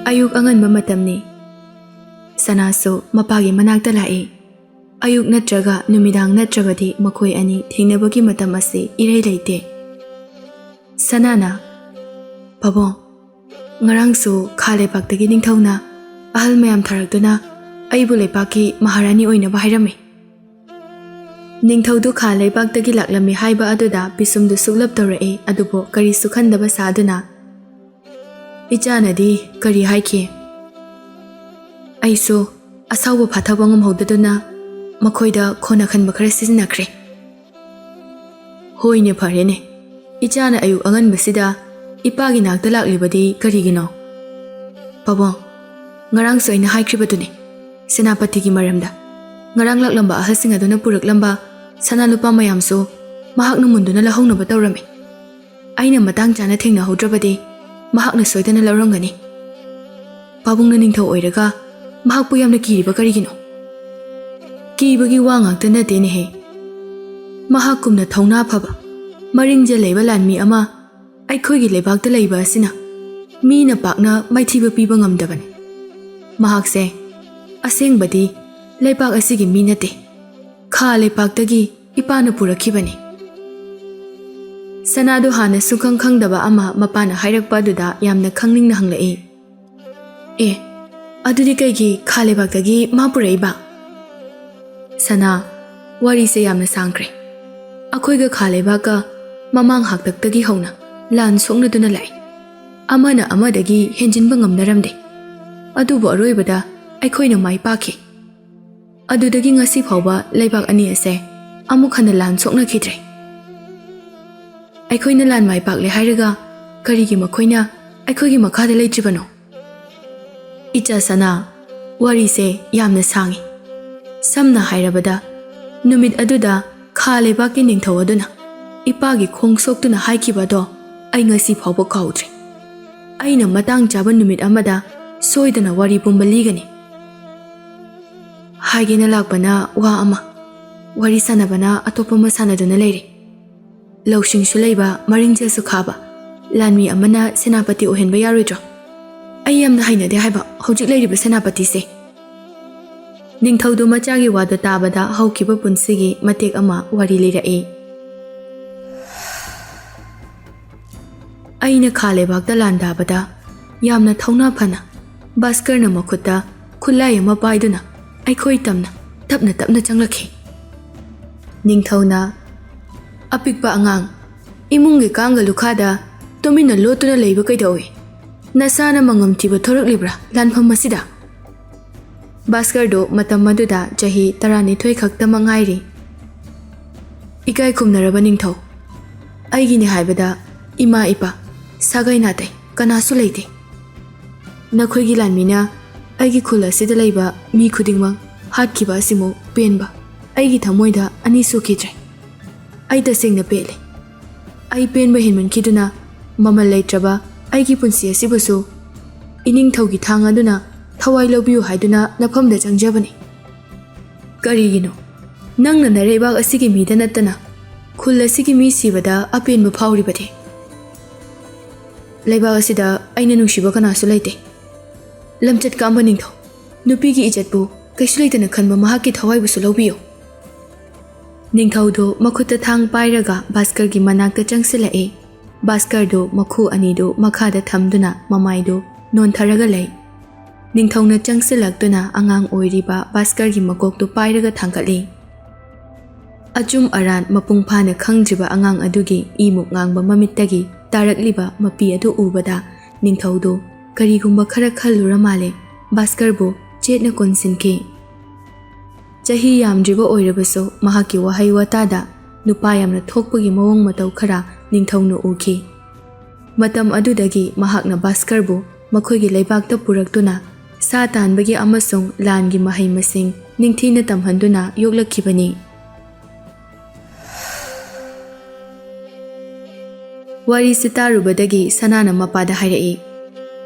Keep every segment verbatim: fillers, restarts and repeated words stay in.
ꯑꯌꯨꯛ ꯑꯉꯟꯕ ꯃꯇꯝꯅꯤ꯫ ꯁꯅꯥꯁꯨ ꯃꯄꯥꯒꯤ ꯃꯅꯥꯛꯇ ꯂꯥꯛꯏ꯫ ꯑꯌꯨꯛ ꯅꯠꯇ꯭ꯔꯒ ꯅꯨꯃꯤꯗꯥꯡ ꯅꯠꯇ꯭ꯔꯕꯗꯤ ꯃꯈꯣꯏ ꯑꯅꯤ ꯊꯦꯡꯅꯕꯒꯤ ꯃꯇꯝ ꯑꯁꯤ ꯏꯔꯩ ꯂꯩꯇꯦ꯫ ꯁꯅꯥꯅ, "ꯄꯥꯕꯨꯡ, ꯉꯔꯥꯡꯁꯨ ꯈꯥ ꯂꯩꯕꯥꯛꯇꯒꯤ ꯅꯤꯡꯊꯧꯅ ꯑꯍꯜ ꯃꯌꯥꯝ ꯊꯥꯔꯛꯇꯨꯅ ꯑꯩꯕꯨ ꯂꯩꯄꯥꯛꯀꯤ ꯃꯍꯥꯔꯥꯅꯤ ꯑꯣꯏꯅꯕ ꯍꯥꯏꯔꯝꯃꯤ꯫" ꯅꯤꯡꯊꯧꯗꯨ ꯈꯥ ꯂꯩꯕꯥꯛꯇꯒꯤ ꯂꯥꯛꯂꯝꯃꯤ ꯍꯥꯏꯕ ꯑꯗꯨꯗ ꯄꯤꯁꯨꯝꯗꯨ ꯁꯨꯛꯂꯞ ꯇꯧꯔꯛꯏ, ꯑꯗꯨꯕꯨ ꯀꯔꯤꯁꯨ ꯈꯟꯗꯕ ꯁꯥꯗꯨꯅ, "ꯏꯆꯥꯅꯗꯤ ꯀꯔꯤ ꯍꯥꯏꯈꯤ?" "ꯑꯩꯁꯨ ꯑꯁꯥꯎꯕ ꯐꯥꯊꯕ ꯉꯝꯍꯧꯗꯗꯨꯅ ꯃꯈꯣꯏꯗ ꯈꯣꯟꯅ ꯈꯟꯕ ꯈꯔ ꯁꯤꯖꯤꯟꯅꯈ꯭ꯔꯦ꯫" "ꯍꯣꯏꯅꯦ, ꯐꯔꯦꯅꯦ꯫ ꯏꯆꯥꯅ ꯑꯌꯨꯛ ꯑꯉꯟꯕꯁꯤꯗ ꯏꯄꯥꯒꯤ ꯅꯥꯛꯇ ꯂꯥꯛꯂꯤꯕꯗꯤ ꯀꯔꯤꯒꯤꯅꯣ?" "ꯄꯥꯕꯨꯡ, ꯉꯔꯥꯡꯁꯨ ꯑꯩꯅ ꯍꯥꯏꯈ꯭ꯔꯤꯕꯗꯨꯅꯤ ꯁꯦꯅꯥꯄꯇꯤꯒꯤ ꯃꯔꯝꯗ꯫ ꯉꯔꯥꯡ ꯂꯥꯛꯂꯝꯕ ꯑꯍꯜꯁꯤꯡ ꯑꯗꯨꯅ ꯄꯨꯔꯛꯂꯝꯕ ꯁꯅꯥ ꯂꯨꯄꯥ ꯃꯌꯥꯝꯁꯨ ꯃꯍꯥꯛꯅ ꯃꯨꯟꯗꯨꯅ ꯂꯧꯍꯧꯅꯕ ꯇꯧꯔꯝꯃꯤ꯫ ꯑꯩꯅ ꯃꯇꯥꯡ ꯆꯥꯅ ꯊꯦꯡꯅꯍꯧꯗ꯭ꯔꯕꯗꯤ ꯃꯍꯥꯛꯅ ꯁꯣꯏꯗꯅ ꯂꯧꯔꯝꯒꯅꯤ꯫ ꯄꯥꯕꯨꯡꯅ ꯅꯤꯡꯊꯧ ꯑꯣꯏꯔꯒ ꯃꯍꯥꯛꯄꯨ ꯌꯥꯝꯅ ꯀꯤꯔꯤꯕ ꯀꯔꯤꯒꯤꯅꯣ?" "ꯀꯤꯕꯒꯤ ꯋꯥ ꯉꯥꯛꯇ ꯅꯠꯇꯦꯅꯦꯍꯦ꯫ ꯃꯍꯥꯛꯀꯨꯝꯅ ꯊꯧꯅꯥ ꯐꯕ, ꯃꯔꯤꯡꯖꯦꯜ ꯂꯩꯕ ꯂꯥꯟꯃꯤ ꯑꯃ ꯑꯩꯈꯣꯏꯒꯤ ꯂꯩꯕꯥꯛꯇ ꯂꯩꯕ ꯑꯁꯤꯅ ꯃꯤꯅ ꯄꯥꯛꯅ ꯃꯥꯏꯊꯤꯕ ꯄꯤꯕ ꯉꯝꯗꯕꯅꯤ꯫ ꯃꯍꯥꯛꯁꯦ ꯑꯁꯦꯡꯕꯗꯤ ꯂꯩꯕꯥꯛ ꯑꯁꯤꯒꯤ ꯃꯤ ꯅꯠꯇꯦ꯫ ꯈꯥ ꯂꯩꯄꯥꯛꯇꯒꯤ ꯏꯄꯥꯅ ꯄꯨꯔꯛꯈꯤꯕꯅꯤ꯫" ꯁꯅꯥꯗꯨ ꯍꯥꯟꯅ ꯁꯨꯡꯈꯪ ꯈꯪꯗꯕ ꯑꯃ ꯃꯄꯥꯅ ꯍꯥꯏꯔꯛꯄ ꯑꯗꯨꯗ ꯌꯥꯝꯅ ꯈꯪꯅꯤꯡꯅ ꯍꯪꯂꯛꯏ, "ꯑꯦ, ꯑꯗꯨꯗꯤ ꯀꯩꯒꯤ ꯈꯥ ꯂꯩꯕꯥꯛꯇꯒꯤ ꯃꯥ ꯄꯨꯔꯛꯏꯕ?" "ꯁꯅꯥ, ꯋꯥꯔꯤꯁꯦ ꯌꯥꯝꯅ ꯁꯥꯡꯈ꯭ꯔꯦ꯫ ꯑꯩꯈꯣꯏꯒ ꯈꯥ ꯂꯩꯕꯥꯛꯀ ꯃꯃꯥꯡ ꯍꯥꯛꯇꯛꯇꯒꯤ ꯍꯧꯅ ꯂꯥꯟ ꯁꯣꯛꯅꯗꯨꯅ ꯂꯥꯛꯏ꯫ ꯑꯃꯅ ꯑꯃꯗꯒꯤ ꯍꯦꯟꯖꯤꯟꯕ ꯉꯝꯅꯔꯝꯗꯦ꯫ ꯑꯗꯨꯕꯨ ꯑꯔꯣꯏꯕꯗ ꯑꯩꯈꯣꯏꯅ ꯃꯥꯏ ꯄꯥꯛꯈꯤ꯫ ꯑꯗꯨꯗꯒꯤ ꯉꯁꯤ ꯐꯥꯎꯕ ꯂꯩꯕꯥꯛ ꯑꯅꯤ ꯑꯁꯦ ꯑꯃꯨꯛ ꯍꯟꯅ ꯂꯥꯟ ꯁꯣꯛꯅꯈꯤꯗ꯭ꯔꯦ꯫ ꯑꯩꯈꯣꯏꯅ ꯂꯥꯟ ꯃꯥꯏ ꯄꯥꯛꯂꯦ ꯍꯥꯏꯔꯒ ꯀꯔꯤꯒꯤ ꯃꯈꯣꯏꯅ ꯑꯩꯈꯣꯏꯒꯤ ꯃꯈꯥꯗ ꯂꯩꯇ꯭ꯔꯤꯕꯅꯣ?" "ꯏꯆꯥ ꯁꯅꯥ, ꯋꯥꯔꯤꯁꯦ ꯌꯥꯝꯅ ꯁꯥꯡꯉꯤ꯫ ꯁꯝꯅ ꯍꯥꯏꯔꯕꯗ, ꯅꯨꯃꯤꯠ ꯑꯗꯨꯗ ꯈꯥ ꯂꯩꯕꯥꯛꯀꯤ ꯅꯤꯡꯊꯧ ꯑꯗꯨꯅ ꯏꯄꯥꯒꯤ ꯈꯣꯡ ꯁꯣꯛꯇꯨꯅ ꯍꯥꯏꯈꯤꯕ ꯑꯗꯣ ꯑꯩ ꯉꯁꯤ ꯐꯥꯎꯕ ꯀꯥꯎꯗ꯭ꯔꯤ꯫ ꯑꯩꯅ ꯃꯇꯥꯡ ꯆꯥꯕ ꯅꯨꯃꯤꯠ ꯑꯃꯗ ꯁꯣꯏꯗꯅ ꯋꯥꯔꯤ ꯄꯨꯝꯕ ꯂꯤꯒꯅꯤ꯫ ꯍꯥꯏꯒꯦꯅ ꯂꯥꯛꯄꯅ ꯋꯥ ꯑꯃ, ꯋꯥꯔꯤ ꯁꯥꯟꯅꯕꯅ ꯑꯇꯣꯞꯄ ꯑꯃ ꯁꯥꯟꯅꯗꯨꯅ ꯂꯩꯔꯦ꯫ ꯂꯧꯁꯤꯡꯁꯨ ꯂꯩꯕ, ꯃꯔꯤꯡꯖꯦꯜꯁꯨ ꯈꯥꯕ ꯂꯥꯟꯃꯤ ꯑꯃꯅ ꯁꯦꯅꯥꯄꯇꯤ ꯑꯣꯏꯍꯟꯕ ꯌꯥꯔꯣꯏꯗ꯭ꯔꯣ?" ꯑꯩ ꯌꯥꯝꯅ ꯍꯩꯅꯗꯦ ꯍꯥꯏꯕ ꯍꯧꯖꯤꯛ ꯂꯩꯔꯤꯕ ꯁꯦꯅꯥꯄꯇꯤꯁꯦ꯫ ꯅꯤꯡꯊꯧꯗꯨ ꯃꯆꯥꯒꯤ ꯋꯥꯗꯨ ꯇꯥꯕꯗ ꯍꯧꯈꯤꯕ ꯄꯨꯟꯁꯤꯒꯤ ꯃꯇꯦꯛ ꯑꯃ ꯋꯥꯔꯤ ꯂꯤꯔꯛꯏ꯫ ꯑꯩꯅ ꯈꯥ ꯂꯩꯕꯥꯛꯇ ꯂꯥꯟꯗꯥꯕꯗ ꯌꯥꯝꯅ ꯊꯧꯅꯥ ꯐꯅ ꯚꯥꯁꯀꯔꯅ ꯃꯈꯨꯠꯇ ꯈꯨꯠꯂꯥꯏ ꯑꯃ ꯄꯥꯏꯗꯨꯅ ꯑꯩꯈꯣꯏ ꯇꯝꯅ ꯇꯞꯅ ꯇꯞꯅ ꯆꯪꯂꯛꯈꯤ꯫ ꯅꯤꯡꯊꯧꯅ, "ꯑꯄꯤꯛꯄ ꯑꯉꯥꯡ, ꯏꯃꯨꯡꯒꯤ ꯀꯥꯡꯒ ꯂꯨꯈꯥꯗ ꯇꯨꯃꯤꯟꯅ ꯂꯣꯠꯇꯨꯅ ꯂꯩꯕ ꯀꯩꯗꯧꯏ? ꯅꯁꯥꯅ ꯃꯉꯝ ꯊꯤꯕ ꯊꯣꯔꯛꯂꯤꯕ꯭ꯔꯥ ꯂꯥꯟꯐꯝ ꯑꯁꯤꯗ?" ꯚꯥꯁꯀꯔꯗꯨ ꯃꯇꯝ ꯑꯗꯨꯗ ꯆꯍꯤ ꯇꯔꯥꯅꯤꯊꯣꯏ ꯈꯛꯇꯃꯛ ꯉꯥꯏꯔꯤ꯫ "ꯏꯀꯥꯏ ꯈꯨꯝꯅꯔꯕ ꯅꯤꯡꯊꯧ, ꯑꯩꯒꯤꯅꯤ ꯍꯥꯏꯕꯗ ꯏꯃꯥ ꯏꯄꯥ, ꯁꯥꯒꯩ ꯅꯥꯇꯩ ꯀꯅꯥꯁꯨ ꯂꯩꯇꯦ꯫ ꯅꯈꯣꯏꯒꯤ ꯂꯥꯟꯃꯤꯅ ꯑꯩꯒꯤ ꯈꯨꯜ ꯑꯁꯤꯗ ꯂꯩꯕ ꯃꯤ ꯈꯨꯗꯤꯡꯃꯛ ꯍꯥꯠꯈꯤꯕ ꯑꯁꯤꯃꯨꯛ ꯄꯦꯟꯕ ꯑꯩꯒꯤ ꯊꯃꯣꯏꯗ ꯑꯅꯤ ꯁꯨꯈꯤꯗ꯭ꯔꯦ꯫ ꯑꯩ ꯇꯁꯦꯡꯅ ꯄꯦꯜꯂꯦ꯫ ꯑꯩ ꯄꯦꯟꯕ ꯍꯦꯟꯃꯟꯈꯤꯗꯨꯅ ꯃꯃꯜ ꯂꯩꯇ꯭ꯔꯕ ꯑꯩꯒꯤ ꯄꯨꯟꯁꯤ ꯑꯁꯤꯕꯨꯁꯨ ꯏꯅꯤꯡꯊꯧꯒꯤ ꯊꯥꯡ ꯑꯗꯨꯅ ꯊꯋꯥꯏ ꯂꯧꯕꯤꯌꯨ ꯍꯥꯏꯗꯨꯅ ꯅꯐꯝꯗ ꯆꯪꯖꯕꯅꯤ꯫ ꯀꯔꯤꯒꯤꯅꯣ ꯅꯪꯅ ꯅꯔꯩꯕꯥꯛ ꯑꯁꯤꯒꯤ ꯃꯤꯗ ꯅꯠꯇꯅ ꯈꯨꯜ ꯑꯁꯤꯒꯤ ꯃꯤ ꯁꯤꯕꯗ ꯑꯄꯦꯟꯕ ꯐꯥꯎꯔꯤꯕꯗꯤ?" "ꯂꯩꯕꯥꯛ ꯑꯁꯤꯗ ꯑꯩꯅ ꯅꯨꯡꯁꯤꯕ ꯀꯅꯥꯁꯨ ꯂꯩꯇꯦ꯫ ꯂꯝꯆꯠ ꯀꯥꯝꯕ ꯅꯤꯡꯊꯧ, ꯅꯨꯄꯤꯒꯤ ꯏꯖꯠꯄꯨ ꯀꯩꯁꯨ ꯂꯩꯇꯅ ꯈꯟꯕ ꯃꯍꯥꯛꯀꯤ ꯊꯋꯥꯏꯕꯨꯁꯨ ꯂꯧꯕꯤꯌꯨ꯫" ꯅꯤꯡꯊꯧꯗꯨ ꯃꯈꯨꯠꯇ ꯊꯥꯡ ꯄꯥꯏꯔꯒ ꯚꯥꯁꯀꯔꯒꯤ ꯃꯅꯥꯛꯇ ꯆꯪꯁꯤꯜꯂꯛꯏ꯫ ꯚꯥꯁꯀꯔꯗꯨ ꯃꯈꯨ ꯑꯅꯤꯗꯨ ꯃꯈꯥꯗ ꯊꯝꯗꯨꯅ ꯃꯃꯥꯏꯗꯨ ꯅꯣꯟꯊꯔꯒ ꯂꯩ꯫ ꯅꯤꯡꯊꯧꯅ ꯆꯪꯁꯤꯜꯂꯛꯇꯨꯅ ꯑꯉꯥꯡ ꯑꯣꯏꯔꯤꯕ ꯚꯥꯁꯀꯔꯒꯤ ꯃꯀꯣꯛꯇꯨ ꯄꯥꯏꯔꯒ ꯊꯥꯡꯒꯠꯂꯤ꯫ ꯑꯆꯨꯝ ꯑꯔꯥꯟ ꯃꯄꯨꯡ ꯐꯥꯅ ꯈꯪꯗ꯭ꯔꯤꯕ ꯑꯉꯥꯡ ꯑꯗꯨꯒꯤ ꯏꯃꯨꯛ ꯉꯥꯡꯕ ꯃꯃꯤꯠꯇꯒꯤ ꯇꯥꯔꯛꯂꯤꯕ ꯃꯄꯤ ꯑꯗꯨ ꯎꯕꯗ ꯅꯤꯡꯊꯧꯗꯨ ꯀꯔꯤꯒꯨꯝꯕ ꯈꯔ ꯈꯜꯂꯨꯔ ꯃꯥꯜꯂꯦ, ꯚꯥꯁꯀꯔꯕꯨ ꯆꯦꯠꯅ ꯀꯣꯟꯁꯤꯟꯈꯤ꯫ ꯆꯍꯤ ꯌꯥꯝꯗ꯭ꯔꯤꯕ ꯑꯣꯏꯔꯕꯁꯨ ꯃꯍꯥꯛꯀꯤ ꯋꯥꯍꯩ ꯋꯥꯇꯥꯗ ꯅꯨꯄꯥ ꯌꯥꯝꯅ ꯊꯣꯛꯄꯒꯤ ꯃꯑꯣꯡ ꯃꯇꯧ ꯈꯔ ꯅꯤꯡꯊꯧꯅ ꯎꯈꯤ꯫ ꯃꯇꯝ ꯑꯗꯨꯗꯒꯤ ꯃꯍꯥꯛꯅ ꯚꯥꯁꯀꯔꯕꯨ ꯃꯈꯣꯏꯒꯤ ꯂꯩꯕꯥꯛꯇ ꯄꯨꯔꯛꯇꯨꯅ ꯁꯥ ꯇꯥꯟꯕꯒꯤ ꯑꯃꯁꯨꯡ ꯂꯥꯟꯒꯤ ꯃꯍꯩ ꯃꯁꯤꯡ ꯅꯤꯡꯊꯤꯅ ꯇꯝꯍꯟꯗꯨꯅ ꯌꯣꯛꯂꯛꯈꯤꯕꯅꯤ꯫ ꯋꯥꯔꯤꯁꯤ ꯇꯥꯔꯨꯕꯗꯒꯤ ꯁꯅꯥꯅ ꯃꯄꯥꯗ ꯍꯥꯏꯔꯛꯏ,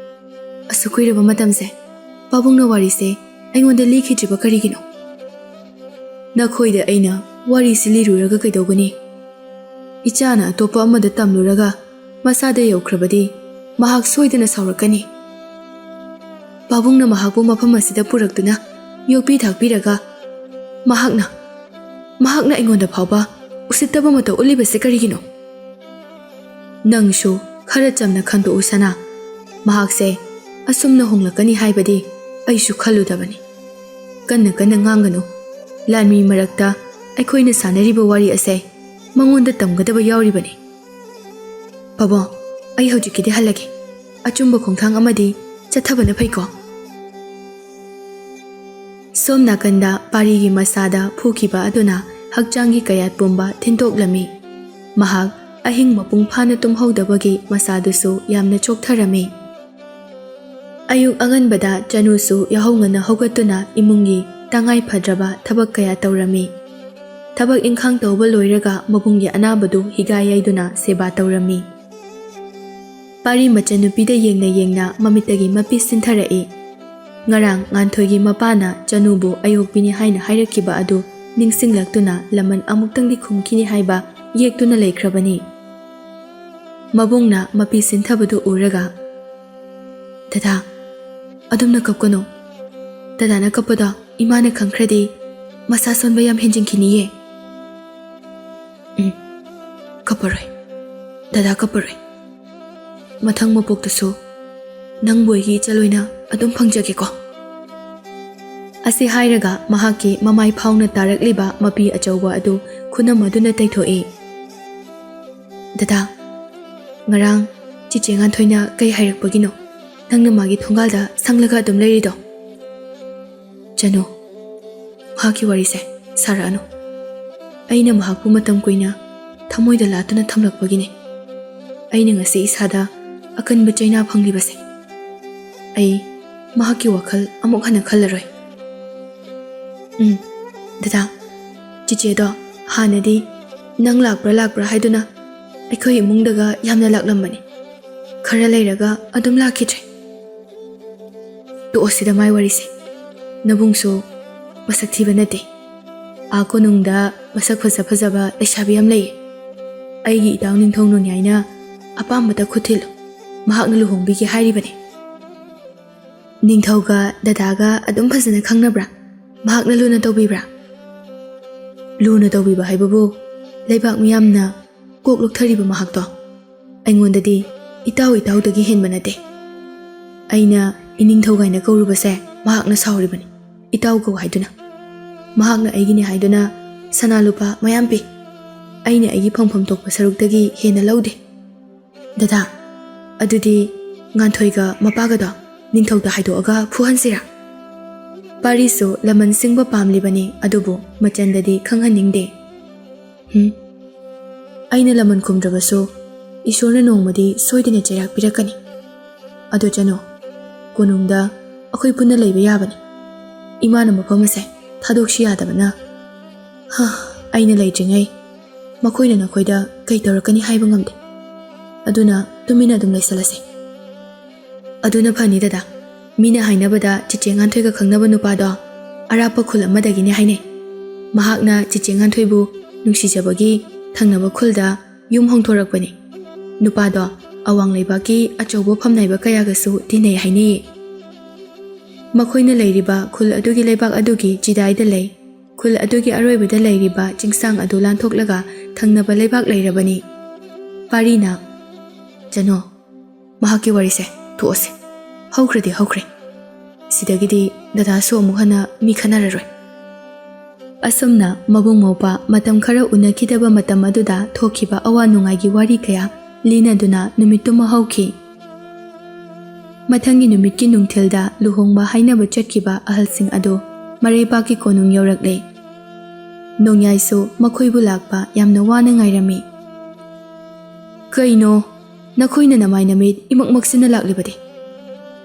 "ꯑꯁꯨꯛ ꯀꯨꯏꯔꯕ ꯃꯇꯝꯁꯦ ꯄꯥꯕꯨꯡꯅ ꯋꯥꯔꯤꯁꯦ ꯑꯩꯉꯣꯟꯗ ꯂꯤꯈꯤꯗ꯭ꯔꯤꯕ ꯀꯔꯤꯒꯤꯅꯣ? ꯅꯈꯣꯏꯗ ꯑꯩꯅ ꯋꯥꯔꯤꯁꯤ ꯂꯤꯔꯨꯔꯒ ꯀꯩꯗꯧꯒꯅꯤ? ꯏꯆꯥꯅ ꯑꯇꯣꯞꯄ ꯑꯃꯗ ꯇꯝꯂꯨꯔꯒ ꯃꯁꯥꯗ ꯌꯧꯈ꯭ꯔꯕꯗꯤ ꯃꯍꯥꯛ ꯁꯣꯏꯗꯅ ꯁꯥꯎꯔꯛꯀꯅꯤ꯫ ꯄꯥꯕꯨꯡꯅ ꯃꯍꯥꯛꯄꯨ ꯃꯐꯝ ꯑꯁꯤꯗ ꯄꯨꯔꯛꯇꯨꯅ ꯌꯣꯛꯄꯤ ꯊꯥꯛꯄꯤꯔꯒ ꯃꯍꯥꯛꯅ, ꯃꯍꯥꯛꯅ ꯑꯩꯉꯣꯟꯗ ꯐꯥꯎꯕ ꯎꯁꯤꯠꯇꯕ ꯃꯇꯧ ꯎꯠꯂꯤꯕꯁꯤ ꯀꯔꯤꯒꯤꯅꯣ? ꯅꯪꯁꯨ ꯈꯔ ꯆꯝꯅ ꯈꯟꯗꯣꯛꯎ ꯁꯅꯥ꯫ ꯃꯍꯥꯛꯁꯦ ꯑꯁꯨꯝꯅ ꯍꯣꯡꯂꯛꯀꯅꯤ ꯍꯥꯏꯕꯗꯤ ꯑꯩꯁꯨ ꯈꯜꯂꯨꯗꯕꯅꯤ꯫ ꯀꯟꯅ ꯀꯟꯅ ꯉꯥꯡꯒꯅꯨ꯫ ꯂꯥꯟꯃꯤ ꯃꯔꯛꯇ ꯑꯩꯈꯣꯏꯅ ꯁꯥꯟꯅꯔꯤꯕ ꯋꯥꯔꯤ ꯑꯁꯦ ꯃꯉꯣꯟꯗ ꯇꯝꯒꯗꯕ ꯌꯥꯎꯔꯤꯕꯅꯤ꯫ ꯄꯥꯕꯨꯡ, ꯑꯩ ꯍꯧꯖꯤꯛꯀꯤꯗꯤ ꯍꯜꯂꯒꯦ꯫ ꯑꯆꯨꯝꯕ ꯈꯣꯡꯊꯥꯡ ꯑꯃꯗꯤ ꯆꯠꯊꯕꯅ ꯐꯩꯀꯣ꯫ ꯁꯣꯝ ꯅꯥꯀꯟꯗ ꯄꯥꯔꯤꯒꯤ ꯃꯁꯥꯗ ꯐꯨꯈꯤꯕ ꯑꯗꯨꯅ ꯍꯛꯆꯥꯡꯒꯤ ꯀꯌꯥꯠ ꯄꯨꯝꯕ ꯊꯤꯟꯗꯣꯛꯂꯝꯃꯤ꯫ ꯃꯍꯥꯛ ꯑꯍꯤꯡ ꯃꯄꯨꯡ ꯐꯥꯅ ꯇꯨꯝꯍꯧꯗꯕꯒꯤ ꯃꯁꯥꯗꯨꯁꯨ ꯌꯥꯝꯅ ꯆꯣꯛꯊꯔꯝꯃꯤ꯫ ꯑꯌꯨꯛ ꯑꯉꯟꯕꯗ ꯆꯅꯨꯁꯨ ꯌꯥꯍꯧ ꯉꯟꯅ ꯍꯧꯒꯠꯇꯨꯅ ꯏꯃꯨꯡꯒꯤ ꯇꯉꯥꯏ ꯐꯗ꯭ꯔꯕ ꯊꯕꯛ ꯀꯌꯥ ꯇꯧꯔꯝꯃꯤ꯫ ꯊꯕꯛ ꯏꯪꯈꯥꯡ ꯇꯧꯕ ꯂꯣꯏꯔꯒ ꯃꯕꯨꯡꯒꯤ ꯑꯅꯥꯕꯗꯨ ꯍꯤꯒꯥꯏ ꯌꯩꯗꯨꯅ ꯁꯦꯕꯥ ꯇꯧꯔꯝꯃꯤ꯫ ꯄꯥꯔꯤ ꯃꯆꯟꯅꯨꯄꯤꯗ ꯌꯦꯡꯅ ꯌꯦꯡꯅ ꯃꯃꯤꯠꯇꯒꯤ ꯃꯄꯤ ꯁꯤꯟꯊꯔꯛꯏ꯫ ꯉꯔꯥꯡ ꯉꯥꯟꯊꯣꯏꯒꯤ ꯃꯄꯥꯅ ꯆꯅꯨꯕꯨ ꯑꯌꯣꯛꯄꯤꯅꯤ ꯍꯥꯏꯅ ꯍꯥꯏꯔꯛꯈꯤꯕ ꯑꯗꯨ ꯅꯤꯡꯁꯤꯡꯂꯛꯇꯨꯅ ꯂꯃꯟ ꯑꯃꯨꯛꯇꯪꯗꯤ ꯈꯨꯝꯈꯤꯅꯤ ꯍꯥꯏꯕ ꯌꯦꯛꯇꯨꯅ ꯂꯩꯈ꯭ꯔꯕꯅꯤ꯫ ꯃꯕꯨꯡꯅ ꯃꯄꯤ ꯁꯤꯟꯊꯕꯗꯨ ꯎꯔꯒ, "ꯗꯗꯥ, ꯑꯗꯨꯝꯅ ꯀꯞꯀꯅꯨ꯫ ꯗꯗꯥꯅ ꯀꯞꯄꯗꯣ ꯏꯃꯥꯅ ꯈꯪꯈ꯭ꯔꯗꯤ ꯃꯁꯥ ꯁꯣꯟꯕ ꯌꯥꯝ ꯍꯦꯟꯖꯤꯟꯈꯤꯅꯤꯌꯦ꯫" "ꯎꯝ, ꯀꯞꯄꯔꯣꯏ꯫ ꯗꯗꯥ ꯀꯞꯄꯔꯣꯏ꯫ ꯃꯊꯪ ꯃꯄꯣꯛꯇꯁꯨ ꯅꯪꯕꯨ ꯑꯩꯒꯤ ꯏꯆꯜ ꯑꯣꯏꯅ ꯑꯗꯨꯝ ꯐꯪꯖꯒꯦꯀꯣ꯫" ꯑꯁꯤ ꯍꯥꯏꯔꯒ ꯃꯍꯥꯛꯀꯤ ꯃꯃꯥꯏ ꯐꯥꯎꯅ ꯇꯥꯔꯛꯂꯤꯕ ꯃꯄꯤ ꯑꯆꯧꯕ ꯑꯗꯨ ꯈꯨꯅꯝ ꯑꯗꯨꯅ ꯇꯩꯊꯣꯛꯏ꯫ "ꯗꯗꯥ, ꯉꯔꯥꯡ ꯆꯤꯆꯦ ꯉꯥꯟꯊꯣꯏꯅ ꯀꯩ ꯍꯥꯏꯔꯛꯄꯒꯤꯅꯣ ꯅꯪꯅ ꯃꯥꯒꯤ ꯊꯣꯡꯒꯥꯜꯗ ꯁꯪꯂꯒ ꯑꯗꯨꯝ ꯂꯩꯔꯤꯗꯣ?" "ꯆꯅꯨ, ꯃꯍꯥꯛꯀꯤ ꯋꯥꯔꯤꯁꯦ ꯁꯥꯔꯛꯑꯅꯨ꯫ ꯑꯩꯅ ꯃꯍꯥꯛꯄꯨ ꯃꯇꯝ ꯀꯨꯏꯅ ꯊꯃꯣꯏꯗ ꯂꯥꯠꯇꯨꯅ ꯊꯝꯂꯛꯄꯒꯤꯅꯤ꯫ ꯑꯩꯅ ꯉꯁꯤ ꯏꯁꯥꯗ ꯑꯀꯟꯕ ꯆꯩꯅꯥ ꯐꯪꯂꯤꯕꯁꯦ꯫ ꯑꯩ ꯃꯍꯥꯛꯀꯤ ꯋꯥꯈꯜ ꯑꯃꯨꯛ ꯍꯟꯅ ꯈꯜꯂꯔꯣꯏ꯫" "ꯎꯝ, ꯗꯗꯥ, ꯆꯤꯆꯦꯗꯣ ꯍꯥꯟꯅꯗꯤ ꯅꯪ ꯂꯥꯛꯄ꯭ꯔꯥ ꯂꯥꯛꯄ꯭ꯔꯥ ꯍꯥꯏꯗꯨꯅ ꯑꯩꯈꯣꯏ ꯏꯃꯨꯡꯗꯒ ꯌꯥꯝꯅ ꯂꯥꯛꯂꯝꯕꯅꯤ꯫ ꯈꯔ ꯂꯩꯔꯒ ꯑꯗꯨꯝ ꯂꯥꯛꯈꯤꯗ꯭ꯔꯦ꯫" "ꯇꯣꯛꯑꯁꯤꯗ ꯃꯥꯏ ꯋꯥꯔꯤꯁꯦ꯫ ꯅꯕꯨꯡꯁꯨ ꯃꯁꯛ ꯊꯤꯕ ꯅꯠꯇꯦ꯫ ꯑꯥ ꯀꯣꯅꯨꯡꯗ ꯃꯁꯛ ꯐꯖ ꯐꯖꯕ ꯂꯩꯁꯥꯕꯤ ꯌꯥꯝ ꯂꯩꯌꯦ꯫ ꯑꯩꯒꯤ ꯏꯇꯥꯎ ꯅꯤꯡꯊꯧ ꯅꯣꯡꯌꯥꯏꯅ ꯑꯄꯥꯝꯕꯗ ꯈꯨꯠ ꯊꯤꯜꯂꯨ꯫ ꯃꯍꯥꯛꯅ ꯂꯨꯍꯣꯡꯕꯤꯒꯦ ꯍꯥꯏꯔꯤꯕꯅꯤ꯫" ꯅꯤꯡꯊꯧꯒ ꯗꯗꯥꯒ ꯑꯗꯨꯝ ꯐꯖꯅ ꯈꯪꯅꯕ꯭ꯔꯥ? ꯃꯍꯥꯛꯅ ꯂꯨꯅ ꯇꯧꯕꯤꯕ꯭ꯔꯥ? ꯂꯨꯅ ꯇꯧꯕꯤꯕ ꯍꯥꯏꯕꯕꯨ ꯂꯩꯕꯥꯛ ꯃꯤꯌꯥꯝꯅ ꯀꯣꯛ ꯂꯨꯛꯊꯔꯤꯕ ꯃꯍꯥꯛꯇꯣ꯫ ꯑꯩꯉꯣꯟꯗꯗꯤ ꯏꯇꯥꯎ ꯏꯇꯥꯎꯗꯒꯤ ꯍꯦꯟꯕ ꯅꯠꯇꯦ꯫ ꯑꯩꯅ ꯏꯅꯤꯡꯊꯧ ꯀꯥꯏꯅ ꯀꯧꯔꯨꯕꯁꯦ ꯃꯍꯥꯛꯅ ꯁꯥꯎꯔꯤꯕꯅꯤ, ꯏꯇꯥꯎ ꯀꯧ ꯍꯥꯏꯗꯨꯅ꯫ ꯃꯍꯥꯛꯅ ꯑꯩꯒꯤꯅꯤ ꯍꯥꯏꯗꯨꯅ ꯁꯅꯥ ꯂꯨꯄꯥ ꯃꯌꯥꯝ ꯄꯤ꯫ ꯑꯩꯅ ꯑꯩꯒꯤ ꯐꯪꯐꯝ ꯊꯣꯛꯄ ꯁꯔꯨꯛꯇꯒꯤ ꯍꯦꯟꯅ ꯂꯧꯗꯦ꯫ ꯗꯗꯥ, ꯑꯗꯨꯗꯤ ꯉꯥꯟꯊꯣꯏꯒ ꯃꯄꯥꯒꯗꯣ ꯅꯤꯡꯊꯧꯗ ꯍꯥꯏꯗꯣꯛꯑꯒ ꯐꯨꯍꯟꯁꯤꯔꯥ? ꯄꯥꯔꯤꯁꯨ ꯂꯃꯟ ꯁꯤꯡꯕ ꯄꯥꯝꯂꯤꯕꯅꯤ, ꯑꯗꯨꯕꯨ ꯃꯆꯟꯗꯗꯤ ꯈꯪꯍꯟꯅꯤꯡꯗꯦ꯫ ꯍꯨꯝ꯫ ꯑꯩꯅ ꯂꯃꯟ ꯈꯨꯝꯗ꯭ꯔꯕꯁꯨ ꯏꯁꯣꯔꯅ ꯅꯣꯡꯃꯗꯤ ꯁꯣꯏꯗꯅ ꯆꯩꯔꯥꯛ ꯄꯤꯔꯛꯀꯅꯤ꯫ ꯑꯗꯣ ꯆꯅꯣ, ꯀꯣꯅꯨꯡꯗ ꯑꯩꯈꯣꯏ ꯄꯨꯟꯅ ꯂꯩꯕ ꯌꯥꯕꯅꯤ꯫ ꯏꯃꯥꯅ ꯃꯐꯝ ꯑꯁꯦ ꯊꯥꯗꯣꯛꯁꯤ ꯌꯥꯗꯕꯅ꯫ ꯍꯥ, ꯑꯩꯅ ꯂꯩꯇ꯭ꯔꯤꯉꯩ ꯃꯈꯣꯏꯅ ꯅꯈꯣꯏꯗ ꯀꯩ ꯇꯧꯔꯛꯀꯅꯤ ꯍꯥꯏꯕ ꯉꯝꯗꯦ꯫ ꯑꯗꯨꯅ ꯇꯨꯃꯤꯟꯅ ꯑꯗꯨꯝ ꯂꯩꯁꯜꯂꯁꯦ꯫ ꯑꯗꯨꯅ ꯐꯅꯤ ꯗꯗꯥ꯫ ꯃꯤꯅ ꯍꯥꯏꯅꯕꯗ ꯆꯤꯆꯦ ꯉꯥꯟꯊꯣꯏꯒ ꯈꯪꯅꯕ ꯅꯨꯄꯥꯗꯣ ꯑꯔꯥꯞꯄ ꯈꯨꯜ ꯑꯃꯗꯒꯤꯅꯤ ꯍꯥꯏꯅꯩ꯫ ꯃꯍꯥꯛꯅ ꯆꯤꯆꯦ ꯉꯥꯟꯊꯣꯏꯕꯨ ꯅꯨꯡꯁꯤꯖꯕꯒꯤ ꯊꯪꯅꯕ ꯈꯨꯜꯗ ꯌꯨꯝ ꯍꯣꯡꯗꯣꯔꯛꯄꯅꯤ꯫ ꯅꯨꯄꯥꯗꯣ ꯑꯋꯥꯡ ꯂꯩꯕꯥꯛꯀꯤ ꯑꯆꯧꯕ ꯐꯝꯅꯥꯏꯕ ꯀꯌꯥꯒꯁꯨ ꯇꯤꯟꯅꯩ ꯍꯥꯏꯅꯩꯌꯦ꯫ ꯃꯈꯣꯏꯅ ꯂꯩꯔꯤꯕ ꯈꯨꯜ ꯑꯗꯨꯒꯤ ꯂꯩꯕꯥꯛ ꯑꯗꯨꯒꯤ ꯆꯤꯗꯥꯏꯗ ꯂꯩ꯫ ꯈꯨꯜ ꯑꯗꯨꯒꯤ ꯑꯔꯣꯏꯕꯗ ꯂꯩꯔꯤꯕ ꯆꯤꯡꯁꯥꯡ ꯑꯗꯨ ꯂꯥꯟꯊꯣꯛꯂꯒ ꯊꯪꯅꯕ ꯂꯩꯕꯥꯛ ꯂꯩꯔꯕꯅꯤ꯫ ꯄꯥꯔꯤꯅ, "ꯆꯅꯣ, ꯃꯍꯥꯛꯀꯤ ꯋꯥꯔꯤꯁꯦ ꯇꯣꯛꯑꯁꯦ꯫ ꯍꯧꯈ꯭ꯔꯗꯤ ꯍꯧꯈ꯭ꯔꯦ꯫ ꯁꯤꯗꯒꯤꯗꯤ ꯗꯗꯥꯁꯨ ꯑꯃꯨꯛ ꯍꯟꯅ ꯃꯤ ꯈꯟꯅꯔꯔꯣꯏ꯫" ꯑꯁꯨꯝꯅ ꯃꯕꯨꯡ ꯃꯧꯄꯥ ꯃꯇꯝ ꯈꯔ ꯎꯅꯈꯤꯗꯕ ꯃꯇꯝ ꯑꯗꯨꯗ ꯊꯣꯛꯈꯤꯕ ꯑꯋꯥ ꯅꯨꯡꯉꯥꯏꯒꯤ ꯋꯥꯔꯤ ꯀꯌꯥ ꯂꯤꯅꯗꯨꯅ ꯅꯨꯃꯤꯠꯇꯨꯃ ꯍꯧꯈꯤ꯫ ꯃꯊꯪꯒꯤ ꯅꯨꯃꯤꯠꯀꯤ ꯅꯨꯡꯊꯤꯜꯗ ꯂꯨꯍꯣꯡꯕ ꯍꯥꯏꯅꯕ ꯆꯠꯈꯤꯕ ꯑꯍꯜꯁꯤꯡ ꯑꯗꯨ ꯃꯔꯩꯕꯥꯛꯀꯤ ꯀꯣꯅꯨꯡ ꯌꯧꯔꯛꯂꯦ꯫ ꯅꯣꯡꯌꯥꯏꯁꯨ ꯃꯈꯣꯏꯕꯨ ꯂꯥꯛꯄ ꯌꯥꯝꯅ ꯋꯥꯅ ꯉꯥꯏꯔꯝꯃꯤ꯫ "ꯀꯩꯅꯣ, ꯅꯈꯣꯏꯅ ꯅꯃꯥꯏ ꯅꯃꯤꯠ ꯏꯃꯛ ꯃꯛꯁꯤꯟꯅ ꯂꯥꯛꯂꯤꯕꯗꯤ?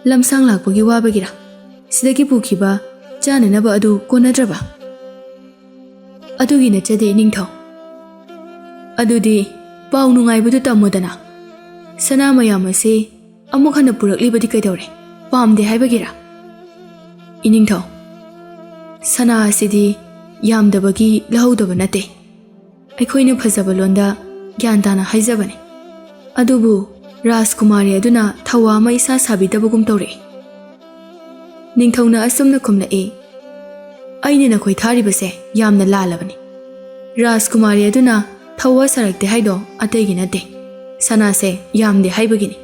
ꯂꯝꯁꯥꯡ ꯂꯥꯛꯄꯒꯤ ꯋꯥꯕꯒꯤꯔꯥ? ꯁꯤꯗꯒꯤ ꯄꯨꯈꯤꯕ ꯆꯥꯅꯅꯕ ꯑꯗꯨ ꯀꯣꯟꯅꯗ꯭ꯔꯕ?" "ꯑꯗꯨꯒꯤ ꯅꯠꯆꯗꯦ, ꯏꯅꯤꯡꯊꯧ꯫ ꯑꯗꯨꯗꯤ ꯄꯥꯎ ꯅꯨꯡꯉꯥꯏꯕꯗꯨ ꯇꯝꯃꯨꯗꯅ꯫ ꯁꯅꯥ ꯃꯌꯥꯝ ꯑꯁꯤ ꯑꯃꯨꯛ ꯍꯟꯅ ꯄꯨꯔꯛꯂꯤꯕꯗꯤ ꯀꯩꯗꯧꯔꯦ? ꯄꯥꯝꯗꯦ ꯍꯥꯏꯕꯒꯤꯔꯥ?" "ꯏꯅꯤꯡꯊꯧ, ꯁꯅꯥ ꯑꯁꯤꯗꯤ ꯌꯥꯝꯗꯕꯒꯤ ꯂꯧꯍꯧꯗꯕ ꯅꯠꯇꯦ꯫ ꯑꯩꯈꯣꯏꯅ ꯐꯖꯕ ꯂꯣꯟꯗ ꯒ꯭ꯌꯥꯟ ꯇꯥꯅ ꯍꯥꯏꯖꯕꯅꯤ꯫ ꯑꯗꯨꯕꯨ ꯔꯥꯖꯀꯨꯃꯥꯔꯤ ꯑꯗꯨꯅ ꯊꯧꯋꯥ ꯑꯃ ꯏꯁꯥ ꯁꯥꯕꯤꯗꯕꯒꯨꯝ ꯇꯧꯔꯛꯏ꯫" ꯅꯤꯡꯊꯧꯅ ꯑꯁꯨꯝꯅ ꯈꯨꯝꯂꯛꯏ, "ꯑꯩꯅ ꯅꯈꯣꯏ ꯊꯥꯔꯤꯕꯁꯦ ꯌꯥꯝꯅ ꯂꯥꯜꯂꯕꯅꯤ꯫ ꯔꯥꯖꯀꯨꯃꯥꯔꯤ ꯑꯗꯨꯅ ꯊꯧꯋꯥ ꯁꯥꯔꯛꯇꯦ ꯍꯥꯏꯗꯣ ꯑꯇꯩꯒꯤ ꯅꯠꯇꯦ, ꯁꯅꯥꯁꯦ ꯌꯥꯝꯗꯦ ꯍꯥꯏꯕꯒꯤꯅꯤ꯫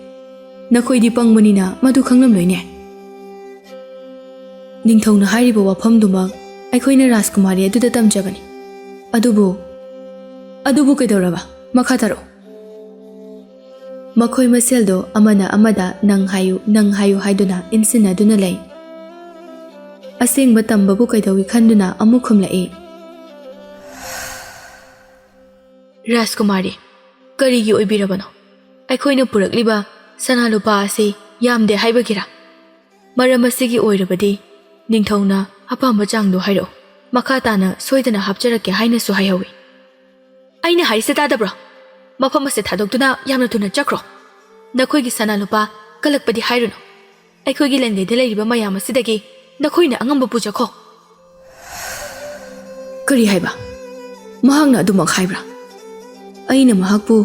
ꯅꯈꯣꯏꯗꯤ ꯄꯪꯕꯅꯤꯅ ꯃꯗꯨ ꯈꯪꯂꯝꯂꯣꯏꯅꯦ꯫ ꯅꯤꯡꯊꯧꯅ ꯍꯥꯏꯔꯤꯕ ꯋꯥꯐꯝꯗꯨꯃꯛ ꯑꯩꯈꯣꯏꯅ ꯔꯥꯖꯀꯨꯃꯥꯔꯤ ꯑꯗꯨꯗ ꯇꯝꯖꯕꯅꯤ꯫ ꯑꯗꯨꯕꯨ, ꯑꯗꯨꯕꯨ ꯀꯩꯗꯧꯔꯕ? ꯃꯈꯥ ꯇꯥꯔꯛꯎ꯫" ꯃꯈꯣꯏ ꯃꯁꯦꯜꯗꯣ ꯑꯃꯅ ꯑꯃꯗ "ꯅꯪ ꯍꯥꯏꯌꯨ, ꯅꯪ ꯍꯥꯏꯌꯨ" ꯍꯥꯏꯗꯨꯅ ꯏꯟꯁꯤꯟꯅꯗꯨꯅ ꯂꯩ꯫ ꯑꯁꯦꯡꯕ ꯇꯝꯕꯕꯨ ꯀꯩꯗꯧꯏ ꯈꯟꯗꯨꯅ ꯑꯃꯨꯛ ꯈꯨꯝꯂꯛꯏ, "ꯔꯥꯖꯀꯨꯃꯥꯔꯤ, ꯀꯔꯤꯒꯤ ꯑꯣꯏꯕꯤꯔꯕꯅꯣ? ꯑꯩꯈꯣꯏꯅ ꯄꯨꯔꯛꯂꯤꯕ ꯁꯅꯥ ꯂꯨꯄꯥ ꯑꯁꯤ ꯌꯥꯝꯗꯦ ꯍꯥꯏꯕꯒꯤꯔꯥ? ꯃꯔꯝ ꯑꯁꯤꯒꯤ ꯑꯣꯏꯔꯕꯗꯤ ꯅꯤꯡꯊꯧꯅ ꯑꯄꯥꯝꯕ ꯆꯥꯡꯗꯣ ꯍꯥꯏꯔꯛꯎ, ꯃꯈꯥ ꯇꯥꯅ ꯁꯣꯏꯗꯅ ꯍꯥꯞꯆꯔꯛꯀꯦ" ꯍꯥꯏꯅꯁꯨ ꯍꯥꯏꯍꯧꯏ꯫ "ꯑꯩꯅ ꯍꯥꯏꯔꯤꯁꯦ ꯇꯥꯗꯕ꯭ꯔꯣ? ꯃꯐꯝ ꯑꯁꯦ ꯊꯥꯗꯣꯛꯇꯨꯅ ꯌꯥꯝꯅ ꯊꯨꯅ ꯆꯠꯈ꯭ꯔꯣ꯫ ꯅꯈꯣꯏꯒꯤ ꯁꯅꯥ ꯂꯨꯄꯥ ꯀꯜꯂꯛꯄꯗꯤ ꯍꯥꯏꯔꯨꯅꯨ꯫ ꯑꯩꯈꯣꯏꯒꯤ ꯂꯟꯒꯩꯗ ꯂꯩꯔꯤꯕ ꯃꯌꯥꯝ ꯑꯁꯤꯗꯒꯤ ꯅꯈꯣꯏꯅ ꯑꯉꯝꯕ ꯄꯨꯖꯈꯣ꯫" "ꯀꯔꯤ ꯍꯥꯏꯕ? ꯃꯍꯥꯛꯅ ꯑꯗꯨꯃꯛ ꯍꯥꯏꯕ꯭ꯔꯥ?" ꯑꯩꯅ ꯃꯍꯥꯛꯄꯨ